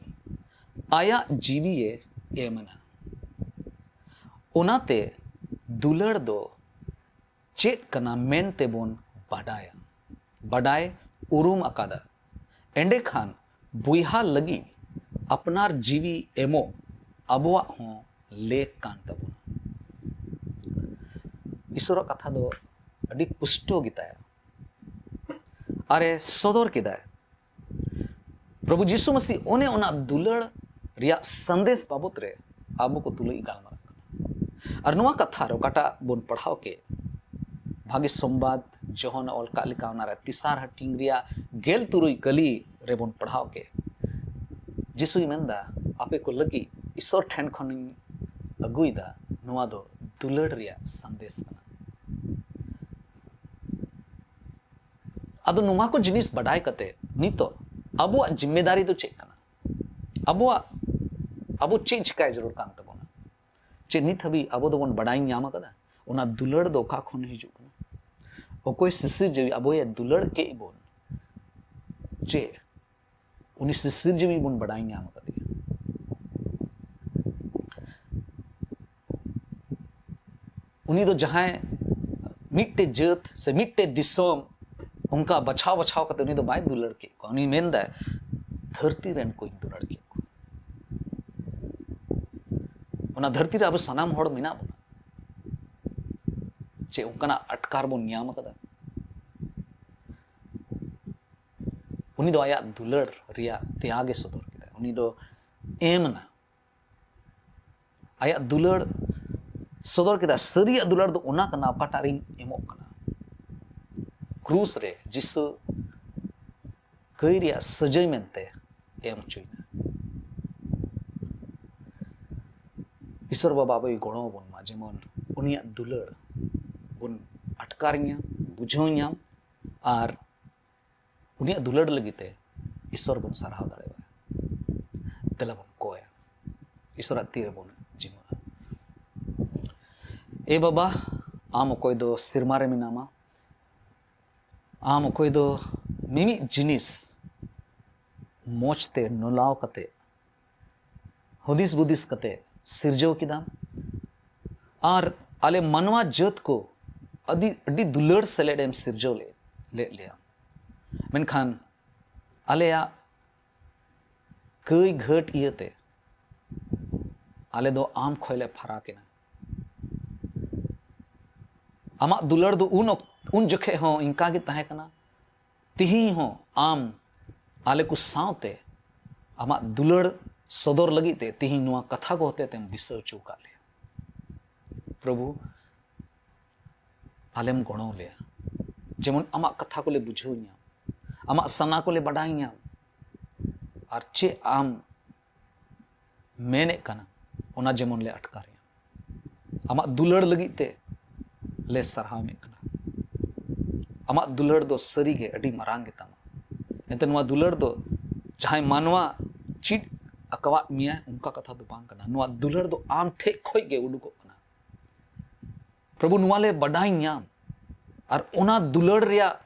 ᱟᱭᱟᱜ ᱡᱤᱣᱤᱭᱮ ᱮᱢ ᱮᱱᱟ᱾ ᱚᱱᱟᱛᱮ ᱫᱩᱞᱟᱹᱲ ᱫᱚ ᱪᱮᱫ ᱠᱟᱱᱟ ᱢᱮᱱᱛᱮ ᱵᱚᱱ ᱵᱟᱰᱟᱭᱟ, ᱵᱟᱰᱟᱭ ᱩᱨᱩᱢ ᱟᱠᱟᱫᱟ᱾ ᱮᱸᱰᱮᱠᱷᱟᱱ ᱵᱚᱭᱦᱟ ᱞᱟᱹᱜᱤᱫ ᱟᱯᱱᱟᱨ ᱡᱤᱣᱤ ᱮᱢᱚᱜ ᱟᱵᱚᱣᱟᱜ ᱦᱚᱸ ᱞᱮᱠ ᱠᱟᱱ ᱛᱟᱵᱚᱱᱟ᱾ ᱤᱥᱚᱨᱟᱜ ᱠᱟᱛᱷᱟ ᱫᱚ ᱟᱹᱰᱤ ᱯᱩᱥᱴᱟᱹᱣ ᱜᱮᱛᱟᱭᱟ᱾ ᱟᱨᱮ ᱥᱚᱫᱚᱨ ᱠᱮᱫᱟᱭ᱾ ᱯᱨᱚᱵᱷᱩ ᱡᱤᱥᱩ ᱢᱟᱹᱥᱤ ᱚᱱᱮ ᱚᱱᱟ ᱫᱩᱞᱟᱹᱲ ᱨᱮᱭᱟᱜ ᱥᱟᱸᱫᱮᱥ ᱵᱟᱵᱚᱛ ᱨᱮ ᱟᱵᱚ ᱠᱚ ᱛᱩᱞᱩᱡ ᱜᱟᱞᱢᱟᱨᱟᱜ ᱠᱟᱱᱟ᱾ ᱟᱨ ᱱᱚᱣᱟ ᱠᱟᱛᱷᱟ ᱨᱮ ᱚᱠᱟᱴᱟᱜ ᱵᱚᱱ ᱯᱟᱲᱦᱟᱣ ᱠᱮᱫ, ᱵᱷᱟᱜᱮ ᱥᱚᱢᱵᱟᱫ ᱡᱚᱦᱚᱱ ᱚᱞ ᱠᱟᱜ ᱞᱮᱠᱟ, ᱚᱱᱟ ᱨᱮ ᱛᱮᱥᱟᱨ ᱦᱟᱹᱴᱤᱧ ᱨᱮᱭᱟᱜ ᱜᱮᱞ ᱛᱩᱨᱩᱭ ᱠᱟᱹᱞᱤ ᱨᱮᱵᱚᱱ ᱯᱟᱲᱦᱟᱣ ᱠᱮᱫ, ᱡᱤᱥᱩᱭ ᱢᱮᱱᱫᱟ, ᱟᱯᱮ ᱠᱚ ᱞᱟᱹᱜᱤᱫ ᱤᱥᱚᱨ ᱴᱷᱮᱱ ᱠᱷᱚᱱᱤᱧ ᱟᱹᱜᱩᱭᱮᱫᱟ, ᱱᱚᱣᱟ ᱫᱚ ᱫᱩᱞᱟᱹᱲ ᱨᱮᱭᱟᱜ ᱥᱟᱸᱫᱮᱥ ᱠᱟᱱᱟ᱾ ᱟᱫᱚ ᱱᱚᱣᱟ ᱠᱚ ᱡᱤᱱᱤᱥ ᱵᱟᱰᱟᱭ ᱠᱟᱛᱮ ᱱᱤᱛᱚᱜ ᱟᱵᱚᱣᱟᱜ ᱡᱤᱢᱢᱮᱫᱟᱨᱤ ᱫᱚ ᱪᱮᱫ ᱠᱟᱱᱟ? ᱟᱵᱚᱣᱟᱜ, ᱟᱵᱚ ᱪᱮᱫ ᱪᱤᱠᱟᱭ ᱡᱟᱹᱨᱩᱲ ᱠᱟᱱ ᱛᱟᱵᱚᱱᱟ? ᱪᱮᱫ ᱱᱤᱛ ᱦᱟᱹᱵᱤᱡ ᱟᱵᱚ ᱫᱚᱵᱚᱱ ᱵᱟᱰᱟᱭ ᱧᱟᱢ ᱟᱠᱟᱫᱟ ᱚᱱᱟ ᱫᱩᱞᱟᱹᱲ ᱫᱚ ᱚᱠᱟ ᱠᱷᱚᱱ ᱦᱤᱡᱩᱜ ᱠᱟᱱᱟ? ᱚᱠᱚᱭ ᱥᱤᱥᱤᱨ ᱡᱟᱹᱣᱤ ᱟᱵᱚᱭᱮ ᱫᱩᱞᱟᱹᱲ ᱠᱮᱫ ᱵᱚᱱ, ᱪᱮ ᱩᱱᱤ ᱥᱤᱥᱤᱨ ᱡᱟᱹᱣᱤ ᱵᱚᱱ ᱵᱟᱰᱟᱭ ᱧᱟᱢ ᱟᱠᱟᱫᱮᱭᱟ? ᱩᱱᱤ ᱫᱚ ᱡᱟᱦᱟᱸᱭ ᱢᱤᱫᱴᱮᱡ ᱡᱟᱹᱛ ᱥᱮ ᱢᱤᱫᱴᱮᱡ ᱫᱤᱥᱚᱢ ᱚᱱᱠᱟ ᱵᱟᱪᱷᱟᱣ ᱵᱟᱪᱷᱟᱣ ᱠᱟᱛᱮ ᱩᱱᱤ ᱫᱚ ᱵᱟᱭ ᱫᱩᱞᱟᱹᱲ ᱠᱮᱫ ᱠᱚᱣᱟ᱾ ᱩᱱᱤ ᱢᱮᱱᱫᱟᱭ, "ᱫᱷᱟᱹᱨᱛᱤ ᱨᱮᱱ ᱠᱚᱧ ᱫᱩᱞᱟᱹᱲ ᱠᱮᱫ ᱠᱚᱣᱟ᱾" ᱚᱱᱟ ᱫᱷᱟᱹᱨᱛᱤ ᱨᱮ ᱟᱵᱚ ᱥᱟᱱᱟᱢ ᱦᱚᱲ ᱢᱮᱱᱟᱜ ᱵᱚᱱᱟ᱾ ᱪᱮᱫ ᱚᱱᱠᱟᱱᱟᱜ ᱟᱴᱠᱟᱨ ᱵᱚᱱ ᱧᱟᱢ ᱟᱠᱟᱫᱟ? ᱩᱱᱤ ᱫᱚ ᱟᱭᱟᱜ ᱫᱩᱞᱟᱹᱲ ᱨᱮᱭᱟᱜ ᱛᱮᱭᱟᱜ ᱮ ᱥᱚᱫᱚᱨ ᱠᱮᱫᱟ᱾ ᱩᱱᱤ ᱫᱚ ᱮᱢ ᱮᱱᱟ᱾ ᱟᱭᱟᱜ ᱫᱩᱞᱟᱹᱲ ᱥᱚᱫᱚᱨ ᱠᱮᱫᱟ᱾ ᱥᱟᱹᱨᱤᱭᱟᱜ ᱫᱩᱞᱟᱹᱲ ᱫᱚ ᱚᱱᱟ ᱠᱟᱱᱟ, ᱚᱠᱟᱴᱟᱜ ᱨᱤᱧ ᱮᱢᱚᱜ ᱠᱟᱱᱟ᱾ ᱠᱨᱩᱥ ᱨᱮ ᱡᱤᱥᱩ ᱠᱟᱹᱭ ᱨᱮᱭᱟᱜ ᱥᱟᱹᱡᱟᱹᱭ ᱢᱮᱱᱛᱮ ᱮᱢ ᱦᱚᱪᱚᱭᱮᱱᱟ᱾ ᱤᱥᱚᱨ ᱵᱟᱵᱟ ᱟᱵᱚᱭ ᱜᱚᱲᱚ ᱟᱵᱚᱱ ᱢᱟ, ᱡᱮᱢᱚᱱ ᱩᱱᱤᱭᱟᱜ ᱫᱩᱞᱟᱹᱲ ᱵᱚᱱ ᱟᱴᱠᱟᱨ ᱧᱟᱢ, ᱵᱩᱡᱷᱟᱹᱣ ᱧᱟᱢ, ᱟᱨ ᱩᱱᱤᱭᱟᱜ ᱫᱩᱞᱟᱹᱲ ᱞᱟᱹᱜᱤᱫ ᱛᱮ ᱤᱥᱚᱨ ᱵᱚᱱ ᱥᱟᱨᱦᱟᱣ ᱫᱟᱲᱮᱣᱟᱭᱟ᱾ ᱫᱮᱞᱟ ᱵᱚᱱ ᱠᱚᱭᱟ, ᱤᱥᱚᱨᱟᱜ ᱛᱤ ᱨᱮᱵᱚᱱ ᱡᱤᱢᱟᱹᱜᱼᱟ᱾ ᱮ ᱵᱟᱵᱟ, ᱟᱢ ᱚᱠᱚᱭ ᱫᱚ ᱥᱮᱨᱢᱟ ᱨᱮ ᱢᱮᱱᱟᱢᱟ, ᱟᱢ ᱚᱠᱚᱭ ᱫᱚ ᱢᱤᱢᱤᱫ ᱡᱤᱱᱤᱥ ᱢᱚᱡᱽ ᱛᱮ ᱱᱚᱞᱟᱣ ᱠᱟᱛᱮ, ᱦᱩᱫᱤᱥ ᱵᱩᱫᱤᱥ ᱠᱟᱛᱮ ᱥᱤᱨᱡᱟᱹᱣ ᱠᱮᱫᱟᱢ, ᱟᱨ ᱟᱞᱮ ᱢᱟᱱᱣᱟ ᱡᱟᱹᱛ ᱠᱚ ᱟᱹᱰᱤ, ᱟᱹᱰᱤ ᱫᱩᱞᱟᱹᱲ ᱥᱮᱞᱮᱫ ᱮᱢ ᱥᱤᱨᱡᱟᱹᱣ ᱞᱮᱫ, ᱞᱮᱫ ᱞᱮᱭᱟ᱾ ᱢᱮᱱᱠᱷᱟᱱ ᱟᱞᱮᱭᱟᱜ ᱠᱟᱹᱭ ᱜᱷᱟᱹᱴ ᱤᱭᱟᱹᱛᱮ ᱟᱞᱮ ᱫᱚ ᱟᱢ ᱠᱷᱚᱱ ᱞᱮ ᱯᱷᱟᱨᱟᱠ ᱮᱱᱟ᱾ ᱟᱢᱟᱜ ᱫᱩᱞᱟᱹᱲ ᱫᱚ ᱩᱱ ᱚᱠ-, ᱩᱱ ᱡᱚᱠᱷᱮᱡ ᱦᱚᱸ ᱤᱱᱠᱟ ᱜᱮ ᱛᱟᱦᱮᱸ ᱠᱟᱱᱟ᱾ ᱛᱤᱦᱤᱧ ᱦᱚᱸ ᱟᱢ ᱟᱞᱮ ᱠᱚ ᱥᱟᱶᱛᱮ ᱟᱢᱟᱜ ᱫᱩᱞᱟᱹᱲ ᱥᱚᱫᱚᱨ ᱞᱟᱹᱜᱤᱫ ᱛᱮ ᱛᱤᱦᱤᱧ ᱱᱚᱣᱟ ᱠᱟᱛᱷᱟ ᱠᱚ ᱦᱚᱛᱮ ᱛᱮᱢ ᱫᱤᱥᱟᱹ ᱦᱚᱪᱚ ᱟᱠᱟᱫ ᱞᱮᱭᱟ᱾ ᱯᱨᱚᱵᱷᱩ, ᱟᱞᱮᱢ ᱜᱚᱲᱚ ᱞᱮᱭᱟ, ᱡᱮᱢᱚᱱ ᱟᱢᱟᱜ ᱠᱟᱛᱷᱟ ᱠᱚᱞᱮ ᱵᱩᱡᱷᱟᱹᱣ ᱧᱟᱢ, ᱟᱢᱟᱜ ᱥᱟᱱᱟ ᱠᱚᱞᱮ ᱵᱟᱰᱟᱭ ᱧᱟᱢ, ᱟᱨ ᱪᱮᱫ ᱟᱢ ᱢᱮᱱᱮᱫ ᱠᱟᱱᱟ, ᱚᱱᱟ ᱡᱮᱢᱚᱱ ᱞᱮ ᱟᱴᱠᱟᱨ ᱧᱟᱢ᱾ ᱟᱢᱟᱜ ᱫᱩᱞᱟᱹᱲ ᱞᱟᱹᱜᱤᱫ ᱛᱮ ᱞᱮ ᱥᱟᱨᱦᱟᱣ ᱢᱮᱫ ᱠᱟᱱᱟ᱾ ᱟᱢᱟᱜ ᱫᱩᱞᱟᱹᱲ ᱫᱚ ᱥᱟᱹᱨᱤᱜᱮ ᱟᱹᱰᱤ ᱢᱟᱨᱟᱝ ᱜᱮᱛᱟᱢᱟ᱾ ᱮᱱᱛᱮ ᱱᱚᱣᱟ ᱫᱩᱞᱟᱹᱲ ᱫᱚ ᱡᱟᱦᱟᱸᱭ ᱢᱟᱱᱣᱟ ᱪᱮᱫ ᱟᱠᱟᱣᱟᱫ ᱢᱮᱭᱟ, ᱚᱱᱠᱟ ᱠᱟᱛᱷᱟ ᱫᱚ ᱵᱟᱝ ᱠᱟᱱᱟ᱾ ᱱᱚᱣᱟ ᱫᱩᱞᱟᱹᱲ ᱫᱚ ᱟᱢ ᱴᱷᱮᱡ ᱠᱷᱚᱡ ᱜᱮ ᱩᱰᱩᱠᱚᱜ ᱠᱟᱱᱟ᱾ ᱯᱨᱚᱵᱷᱩ, ᱱᱚᱣᱟ ᱞᱮ ᱵᱟᱰᱟᱭ ᱧᱟᱢ, ᱟᱨ ᱚᱱᱟ ᱫᱩᱞᱟᱹᱲ ᱨᱮᱭᱟᱜ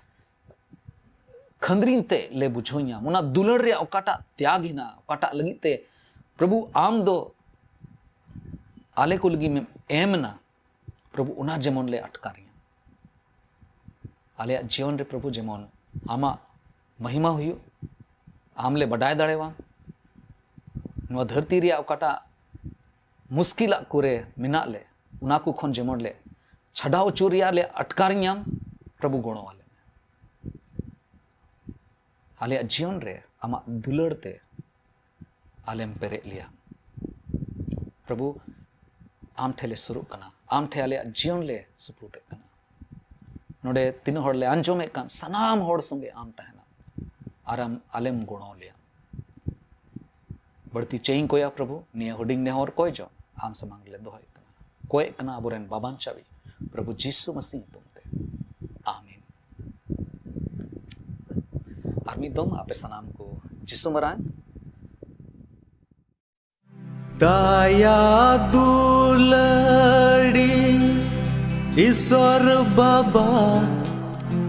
ᱠᱷᱟᱹᱱᱫᱽᱨᱤᱧ ᱛᱮ ᱞᱮ ᱵᱩᱡᱷᱟᱹᱣ ᱧᱟᱢ, ᱚᱱᱟ ᱫᱩᱞᱟᱹᱲ ᱨᱮᱭᱟᱜ ᱚᱠᱟᱴᱟᱜ ᱛᱮᱭᱟᱜ ᱦᱮᱱᱟᱜᱼᱟ, ᱚᱠᱟᱴᱟᱜ ᱞᱟᱹᱜᱤᱫ ᱛᱮ ᱯᱨᱚᱵᱷᱩ ᱟᱢ ᱫᱚ ᱟᱞᱮ ᱠᱚ ᱞᱟᱹᱜᱤᱫ ᱮᱢ ᱮᱱᱟ, ᱯᱨᱚᱵᱷᱩ, ᱚᱱᱟ ᱡᱮᱢᱚᱱ ᱞᱮ ᱟᱴᱠᱟᱨ ᱧᱟᱢ᱾ ᱟᱞᱮᱭᱟᱜ ᱡᱤᱭᱚᱱ ᱨᱮ ᱯᱨᱚᱵᱷᱩ ᱡᱮᱢᱚᱱ ᱟᱢᱟᱜ ᱢᱚᱦᱤᱢᱟ ᱦᱩᱭᱩᱜ, ᱟᱢ ᱞᱮ ᱵᱟᱰᱟᱭ ᱫᱟᱲᱮᱭᱟᱢ, ᱱᱚᱣᱟ ᱫᱷᱟᱹᱨᱛᱤ ᱨᱮᱭᱟᱜ ᱚᱠᱟᱴᱟᱜ ᱢᱩᱥᱠᱤᱞᱟᱜ ᱠᱚᱨᱮ ᱢᱮᱱᱟᱜ ᱞᱮ, ᱚᱱᱟ ᱠᱚ ᱠᱷᱚᱱ ᱡᱮᱢᱚᱱ ᱞᱮ ᱪᱷᱟᱰᱟᱣ ᱦᱚᱪᱚ ᱨᱮᱭᱟᱜ ᱞᱮ ᱟᱴᱠᱟᱨ ᱧᱟᱢ, ᱯᱨᱚᱵᱷᱩ ᱜᱚᱲᱚ ᱟᱞᱮ ᱢᱮ᱾ ᱟᱞᱮᱭᱟᱜ ᱡᱤᱭᱚᱱ ᱨᱮ ᱟᱢᱟᱜ ᱫᱩᱞᱟᱹᱲ ᱛᱮ ᱟᱞᱮᱢ ᱯᱮᱨᱮᱡ ᱞᱮᱭᱟ᱾ ᱯᱨᱚᱵᱷᱩ, ᱟᱢ ᱴᱷᱮᱱ ᱞᱮ ᱥᱩᱨᱩᱜ ᱠᱟᱱᱟ, ᱟᱢ ᱴᱷᱮᱱ ᱟᱞᱮᱭᱟᱜ ᱡᱤᱭᱚᱱ ᱞᱮ ᱥᱩᱯᱨᱩᱫᱮᱫ ᱠᱟᱱᱟ᱾ ᱱᱚᱰᱮ ᱛᱤᱱᱟᱹᱜ ᱦᱚᱲ ᱞᱮ ᱟᱸᱡᱚᱢᱮᱫ ᱠᱟᱱ, ᱥᱟᱱᱟᱢ ᱦᱚᱲ ᱥᱚᱸᱜᱮ ᱟᱢ ᱛᱟᱦᱮᱱᱟ ᱟᱨ ᱟᱢ ᱟᱞᱮᱢ ᱜᱚᱲᱚ ᱞᱮᱭᱟ᱾ ᱵᱟᱹᱲᱛᱤ ᱪᱮᱫ ᱤᱧ ᱠᱚᱭᱟ ᱯᱨᱚᱵᱷᱩ, ᱱᱤᱭᱟᱹ ᱦᱩᱰᱤᱧ ᱱᱮᱦᱚᱨ ᱠᱚᱭ ᱡᱚᱝ ᱟᱢ ᱥᱟᱢᱟᱝ ᱨᱮᱞᱮ ᱫᱚᱦᱚᱭᱮᱫ ᱠᱟᱱᱟ, ᱠᱚᱭᱮᱫ ᱠᱟᱱᱟ ᱟᱵᱚᱨᱮᱱ ᱵᱟᱵᱟᱱ ᱪᱟᱵᱤ, ᱯᱨᱚᱵᱷᱩ ᱡᱤᱥᱩ ᱢᱟᱥᱤ ᱧᱩᱛᱩᱢ ᱛᱮ, ᱟᱢᱤᱱ᱾ ᱟᱨ ᱢᱤᱫ ᱫᱚᱢ ᱟᱯᱮ ᱥᱟᱱᱟᱢ ᱠᱚ ᱡᱤᱥᱩ ᱢᱟᱨᱟᱝ ᱫᱟᱭᱟ ᱫᱩᱞᱟᱹᱲᱤ ᱤᱥᱚᱨ ᱵᱟᱵᱟ,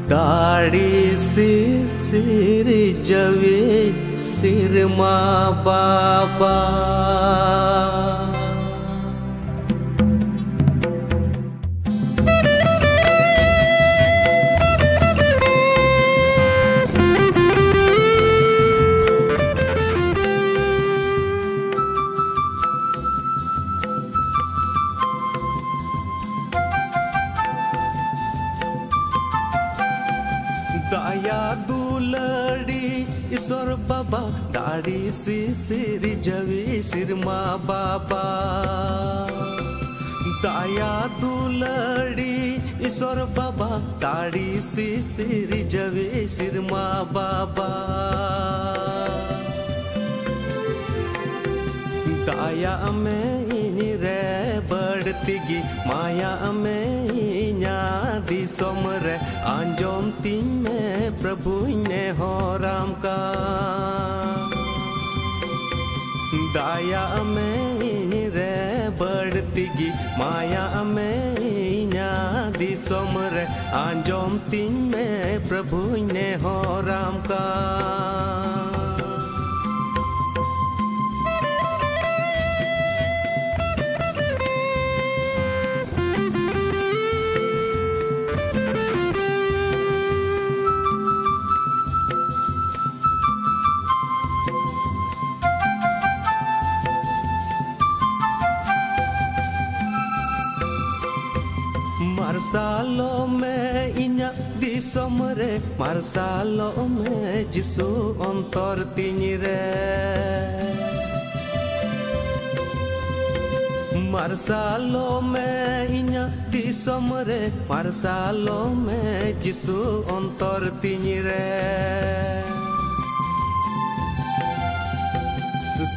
ᱫᱟᱲᱮ ᱥᱤᱥᱤᱨ ᱡᱟᱹᱣᱤ ᱥᱤᱨᱢᱟ ᱵᱟᱵᱟ᱾ ᱫᱟᱭᱟ ᱫᱩᱞᱟᱹᱲᱤ ᱤᱥᱚᱨ ᱵᱟᱵᱟ, ᱫᱟᱲᱮ ᱥᱤᱥᱤᱨ ᱡᱟᱹᱣᱤ ᱥᱤᱨᱢᱟ ᱵᱟᱵᱟ᱾ ᱫᱟᱭᱟ ᱫᱩᱞᱟᱹᱲᱤ ᱤᱥᱚᱨ ᱵᱟᱵᱟ, ᱫᱟᱲᱮ ᱥᱤᱥᱤᱨ ᱡᱟᱹᱣᱤ ᱥᱤᱨᱢᱟ ᱵᱟᱵᱟ᱾ ᱫᱟᱭᱟᱜ ᱢᱮ ᱤᱧ ᱨᱮ ᱵᱟᱹᱲᱛᱤ ᱜᱮ, ᱢᱟᱭᱟᱜ ᱢᱮ ᱤᱧᱟᱹᱜ ᱫᱤᱥᱚᱢ ᱨᱮ, ᱟᱸᱡᱚᱢ ᱛᱤᱧ ᱢᱮ ᱯᱨᱚᱵᱷᱩᱧ ᱱᱮᱦᱚᱨᱟᱢ ᱠᱟᱱ᱾ ᱫᱟᱭᱟᱜ ᱢᱮ ᱤᱧ ᱨᱮ ᱵᱟᱹᱲᱛᱤ ᱜᱮ, ᱢᱟᱭᱟᱜ ᱢᱮ ᱤᱧᱟᱹᱜ ᱫᱤᱥᱚᱢ ᱨᱮ, ᱟᱸᱡᱚᱢ ᱛᱤᱧ ᱢᱮ ᱯᱨᱚᱵᱷᱩᱧ ᱱᱮᱦᱚᱨᱟᱢ ᱠᱟᱱ᱾ ᱢᱟᱨᱥᱟᱞᱚᱜ ᱢᱮ ᱤᱧᱟᱹᱜ ᱫᱤᱥᱚᱢ ᱨᱮ, ᱢᱟᱨᱥᱟᱞᱚᱜ ᱢᱮ ᱡᱤᱥᱩ ᱚᱱᱛᱚᱨ ᱛᱤᱧ ᱨᱮ᱾ ᱢᱟᱨᱥᱟᱞᱚᱜ ᱢᱮ ᱤᱧᱟᱹᱜ ᱫᱤᱥᱚᱢ ᱨᱮ, ᱢᱟᱨᱥᱟᱞᱚᱜ ᱢᱮ ᱡᱤᱥᱩ ᱚᱱᱛᱚᱨ ᱛᱤᱧ ᱨᱮ᱾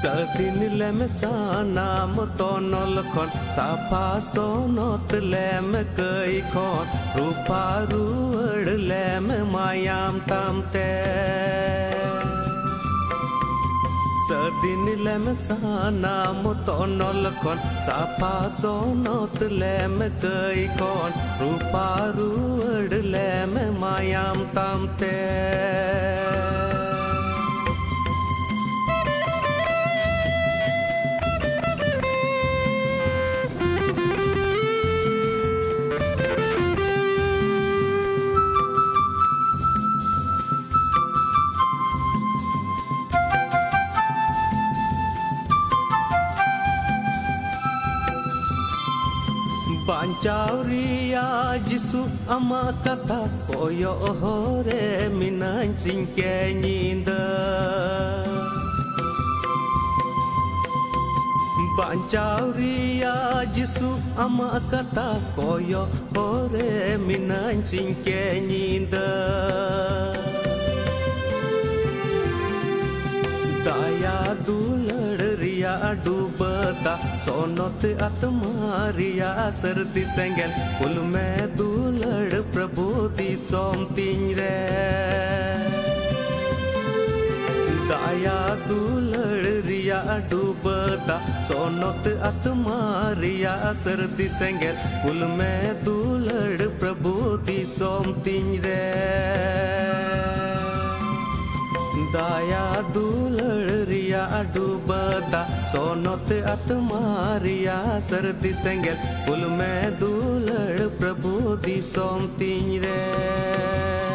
ᱥᱟᱹᱫᱷᱤᱱ ᱞᱮᱢ ᱥᱟᱱᱟᱢ ᱛᱚᱱᱚᱞ ᱠᱷᱚᱱ, ᱥᱟᱯᱷᱟ ᱥᱚᱱᱚᱛ ᱞᱮᱢ ᱠᱟᱹᱭ ᱠᱷᱚᱱ, ᱨᱩᱯᱟ ᱨᱩᱣᱟᱹᱲ ᱞᱮᱢ ᱢᱟᱭᱟᱢ ᱛᱟᱢ ᱛᱮ᱾ ᱥᱟᱹᱫᱷᱤᱱ ᱞᱮᱢ ᱥᱟᱱᱟᱢ ᱛᱚᱱᱚᱞ ᱠᱷᱚᱱ, ᱥᱟᱯᱷᱟ ᱥᱚᱱᱚᱛ ᱞᱮᱢ ᱠᱟᱹᱭ ᱠᱷᱚᱱ, ᱨᱩᱯᱟ ᱨᱩᱣᱟᱹᱲ ᱞᱮᱢ ᱢᱟᱭᱟᱢ ᱛᱟᱢ ᱛᱮ᱾ ᱵᱟᱧᱪᱟᱣ ᱨᱮᱭᱟᱜ ᱡᱤᱥᱩ ᱟᱢᱟᱜ ᱠᱟᱛᱷᱟ ᱠᱚᱭᱚᱜ ᱦᱚᱨ ᱨᱮ ᱢᱤᱱᱟᱹᱧ ᱥᱤᱧ ᱠᱮ ᱧᱤᱫᱟᱹ᱾ ᱵᱟᱧᱪᱟᱣ ᱨᱮᱭᱟᱜ ᱡᱤᱥᱩ ᱟᱢᱟᱜ ᱠᱟᱛᱷᱟ ᱠᱚᱭᱚᱜ ᱦᱚᱨ ᱨᱮ ᱢᱤᱱᱟᱹᱧ ᱥᱤᱧ ᱠᱮ ᱧᱤᱫᱟᱹ᱾ ᱫᱟᱭᱟ ᱫᱩᱞᱟᱹᱲ ᱨᱮᱭᱟᱜ ᱰᱩᱵᱟᱹ ᱫᱟᱜ, ᱥᱚᱱᱚᱛ ᱟᱛᱢᱟ ᱨᱮᱭᱟᱜ ᱥᱟᱹᱨᱫᱤ ᱥᱮᱸᱜᱮᱞ, ᱠᱩᱞ ᱢᱮ ᱫᱩᱞᱟᱹᱲ ᱯᱨᱚᱵᱷᱩ ᱫᱤᱥᱚᱢ ᱛᱤᱧ ᱨᱮ᱾ ᱫᱟᱭᱟ ᱫᱩᱞᱟᱹᱲ ᱨᱮᱭᱟᱜ ᱰᱩᱵᱟᱹ ᱫᱟᱜ, ᱥᱚᱱᱚᱛ ᱟᱛᱢᱟ ᱨᱮᱭᱟᱜ ᱥᱟᱹᱨᱫᱤ ᱥᱮᱸᱜᱮᱞ, ᱠᱩᱞ ᱢᱮ ᱫᱩᱞᱟᱹᱲ ᱯᱨᱚᱵᱷᱩ ᱫᱤᱥᱚᱢ ᱛᱤᱧ ᱨᱮ᱾ ᱫᱟᱭᱟ ᱫᱩᱞᱟᱹᱲ ᱨᱮᱭᱟᱜ ᱰᱩᱵᱟᱹ ᱫᱟᱜ, ᱥᱚᱱᱚᱛ ᱟᱛᱢᱟ ᱨᱮᱭᱟᱜ ᱥᱟᱹᱨᱫᱤ ᱥᱮᱸᱜᱮᱞ, ᱠᱩᱞ ᱢᱮ ᱫᱩᱞᱟᱹᱲ ᱯᱨᱚᱵᱷᱩ ᱫᱤᱥᱚᱢ ᱛᱤᱧ ᱨᱮ᱾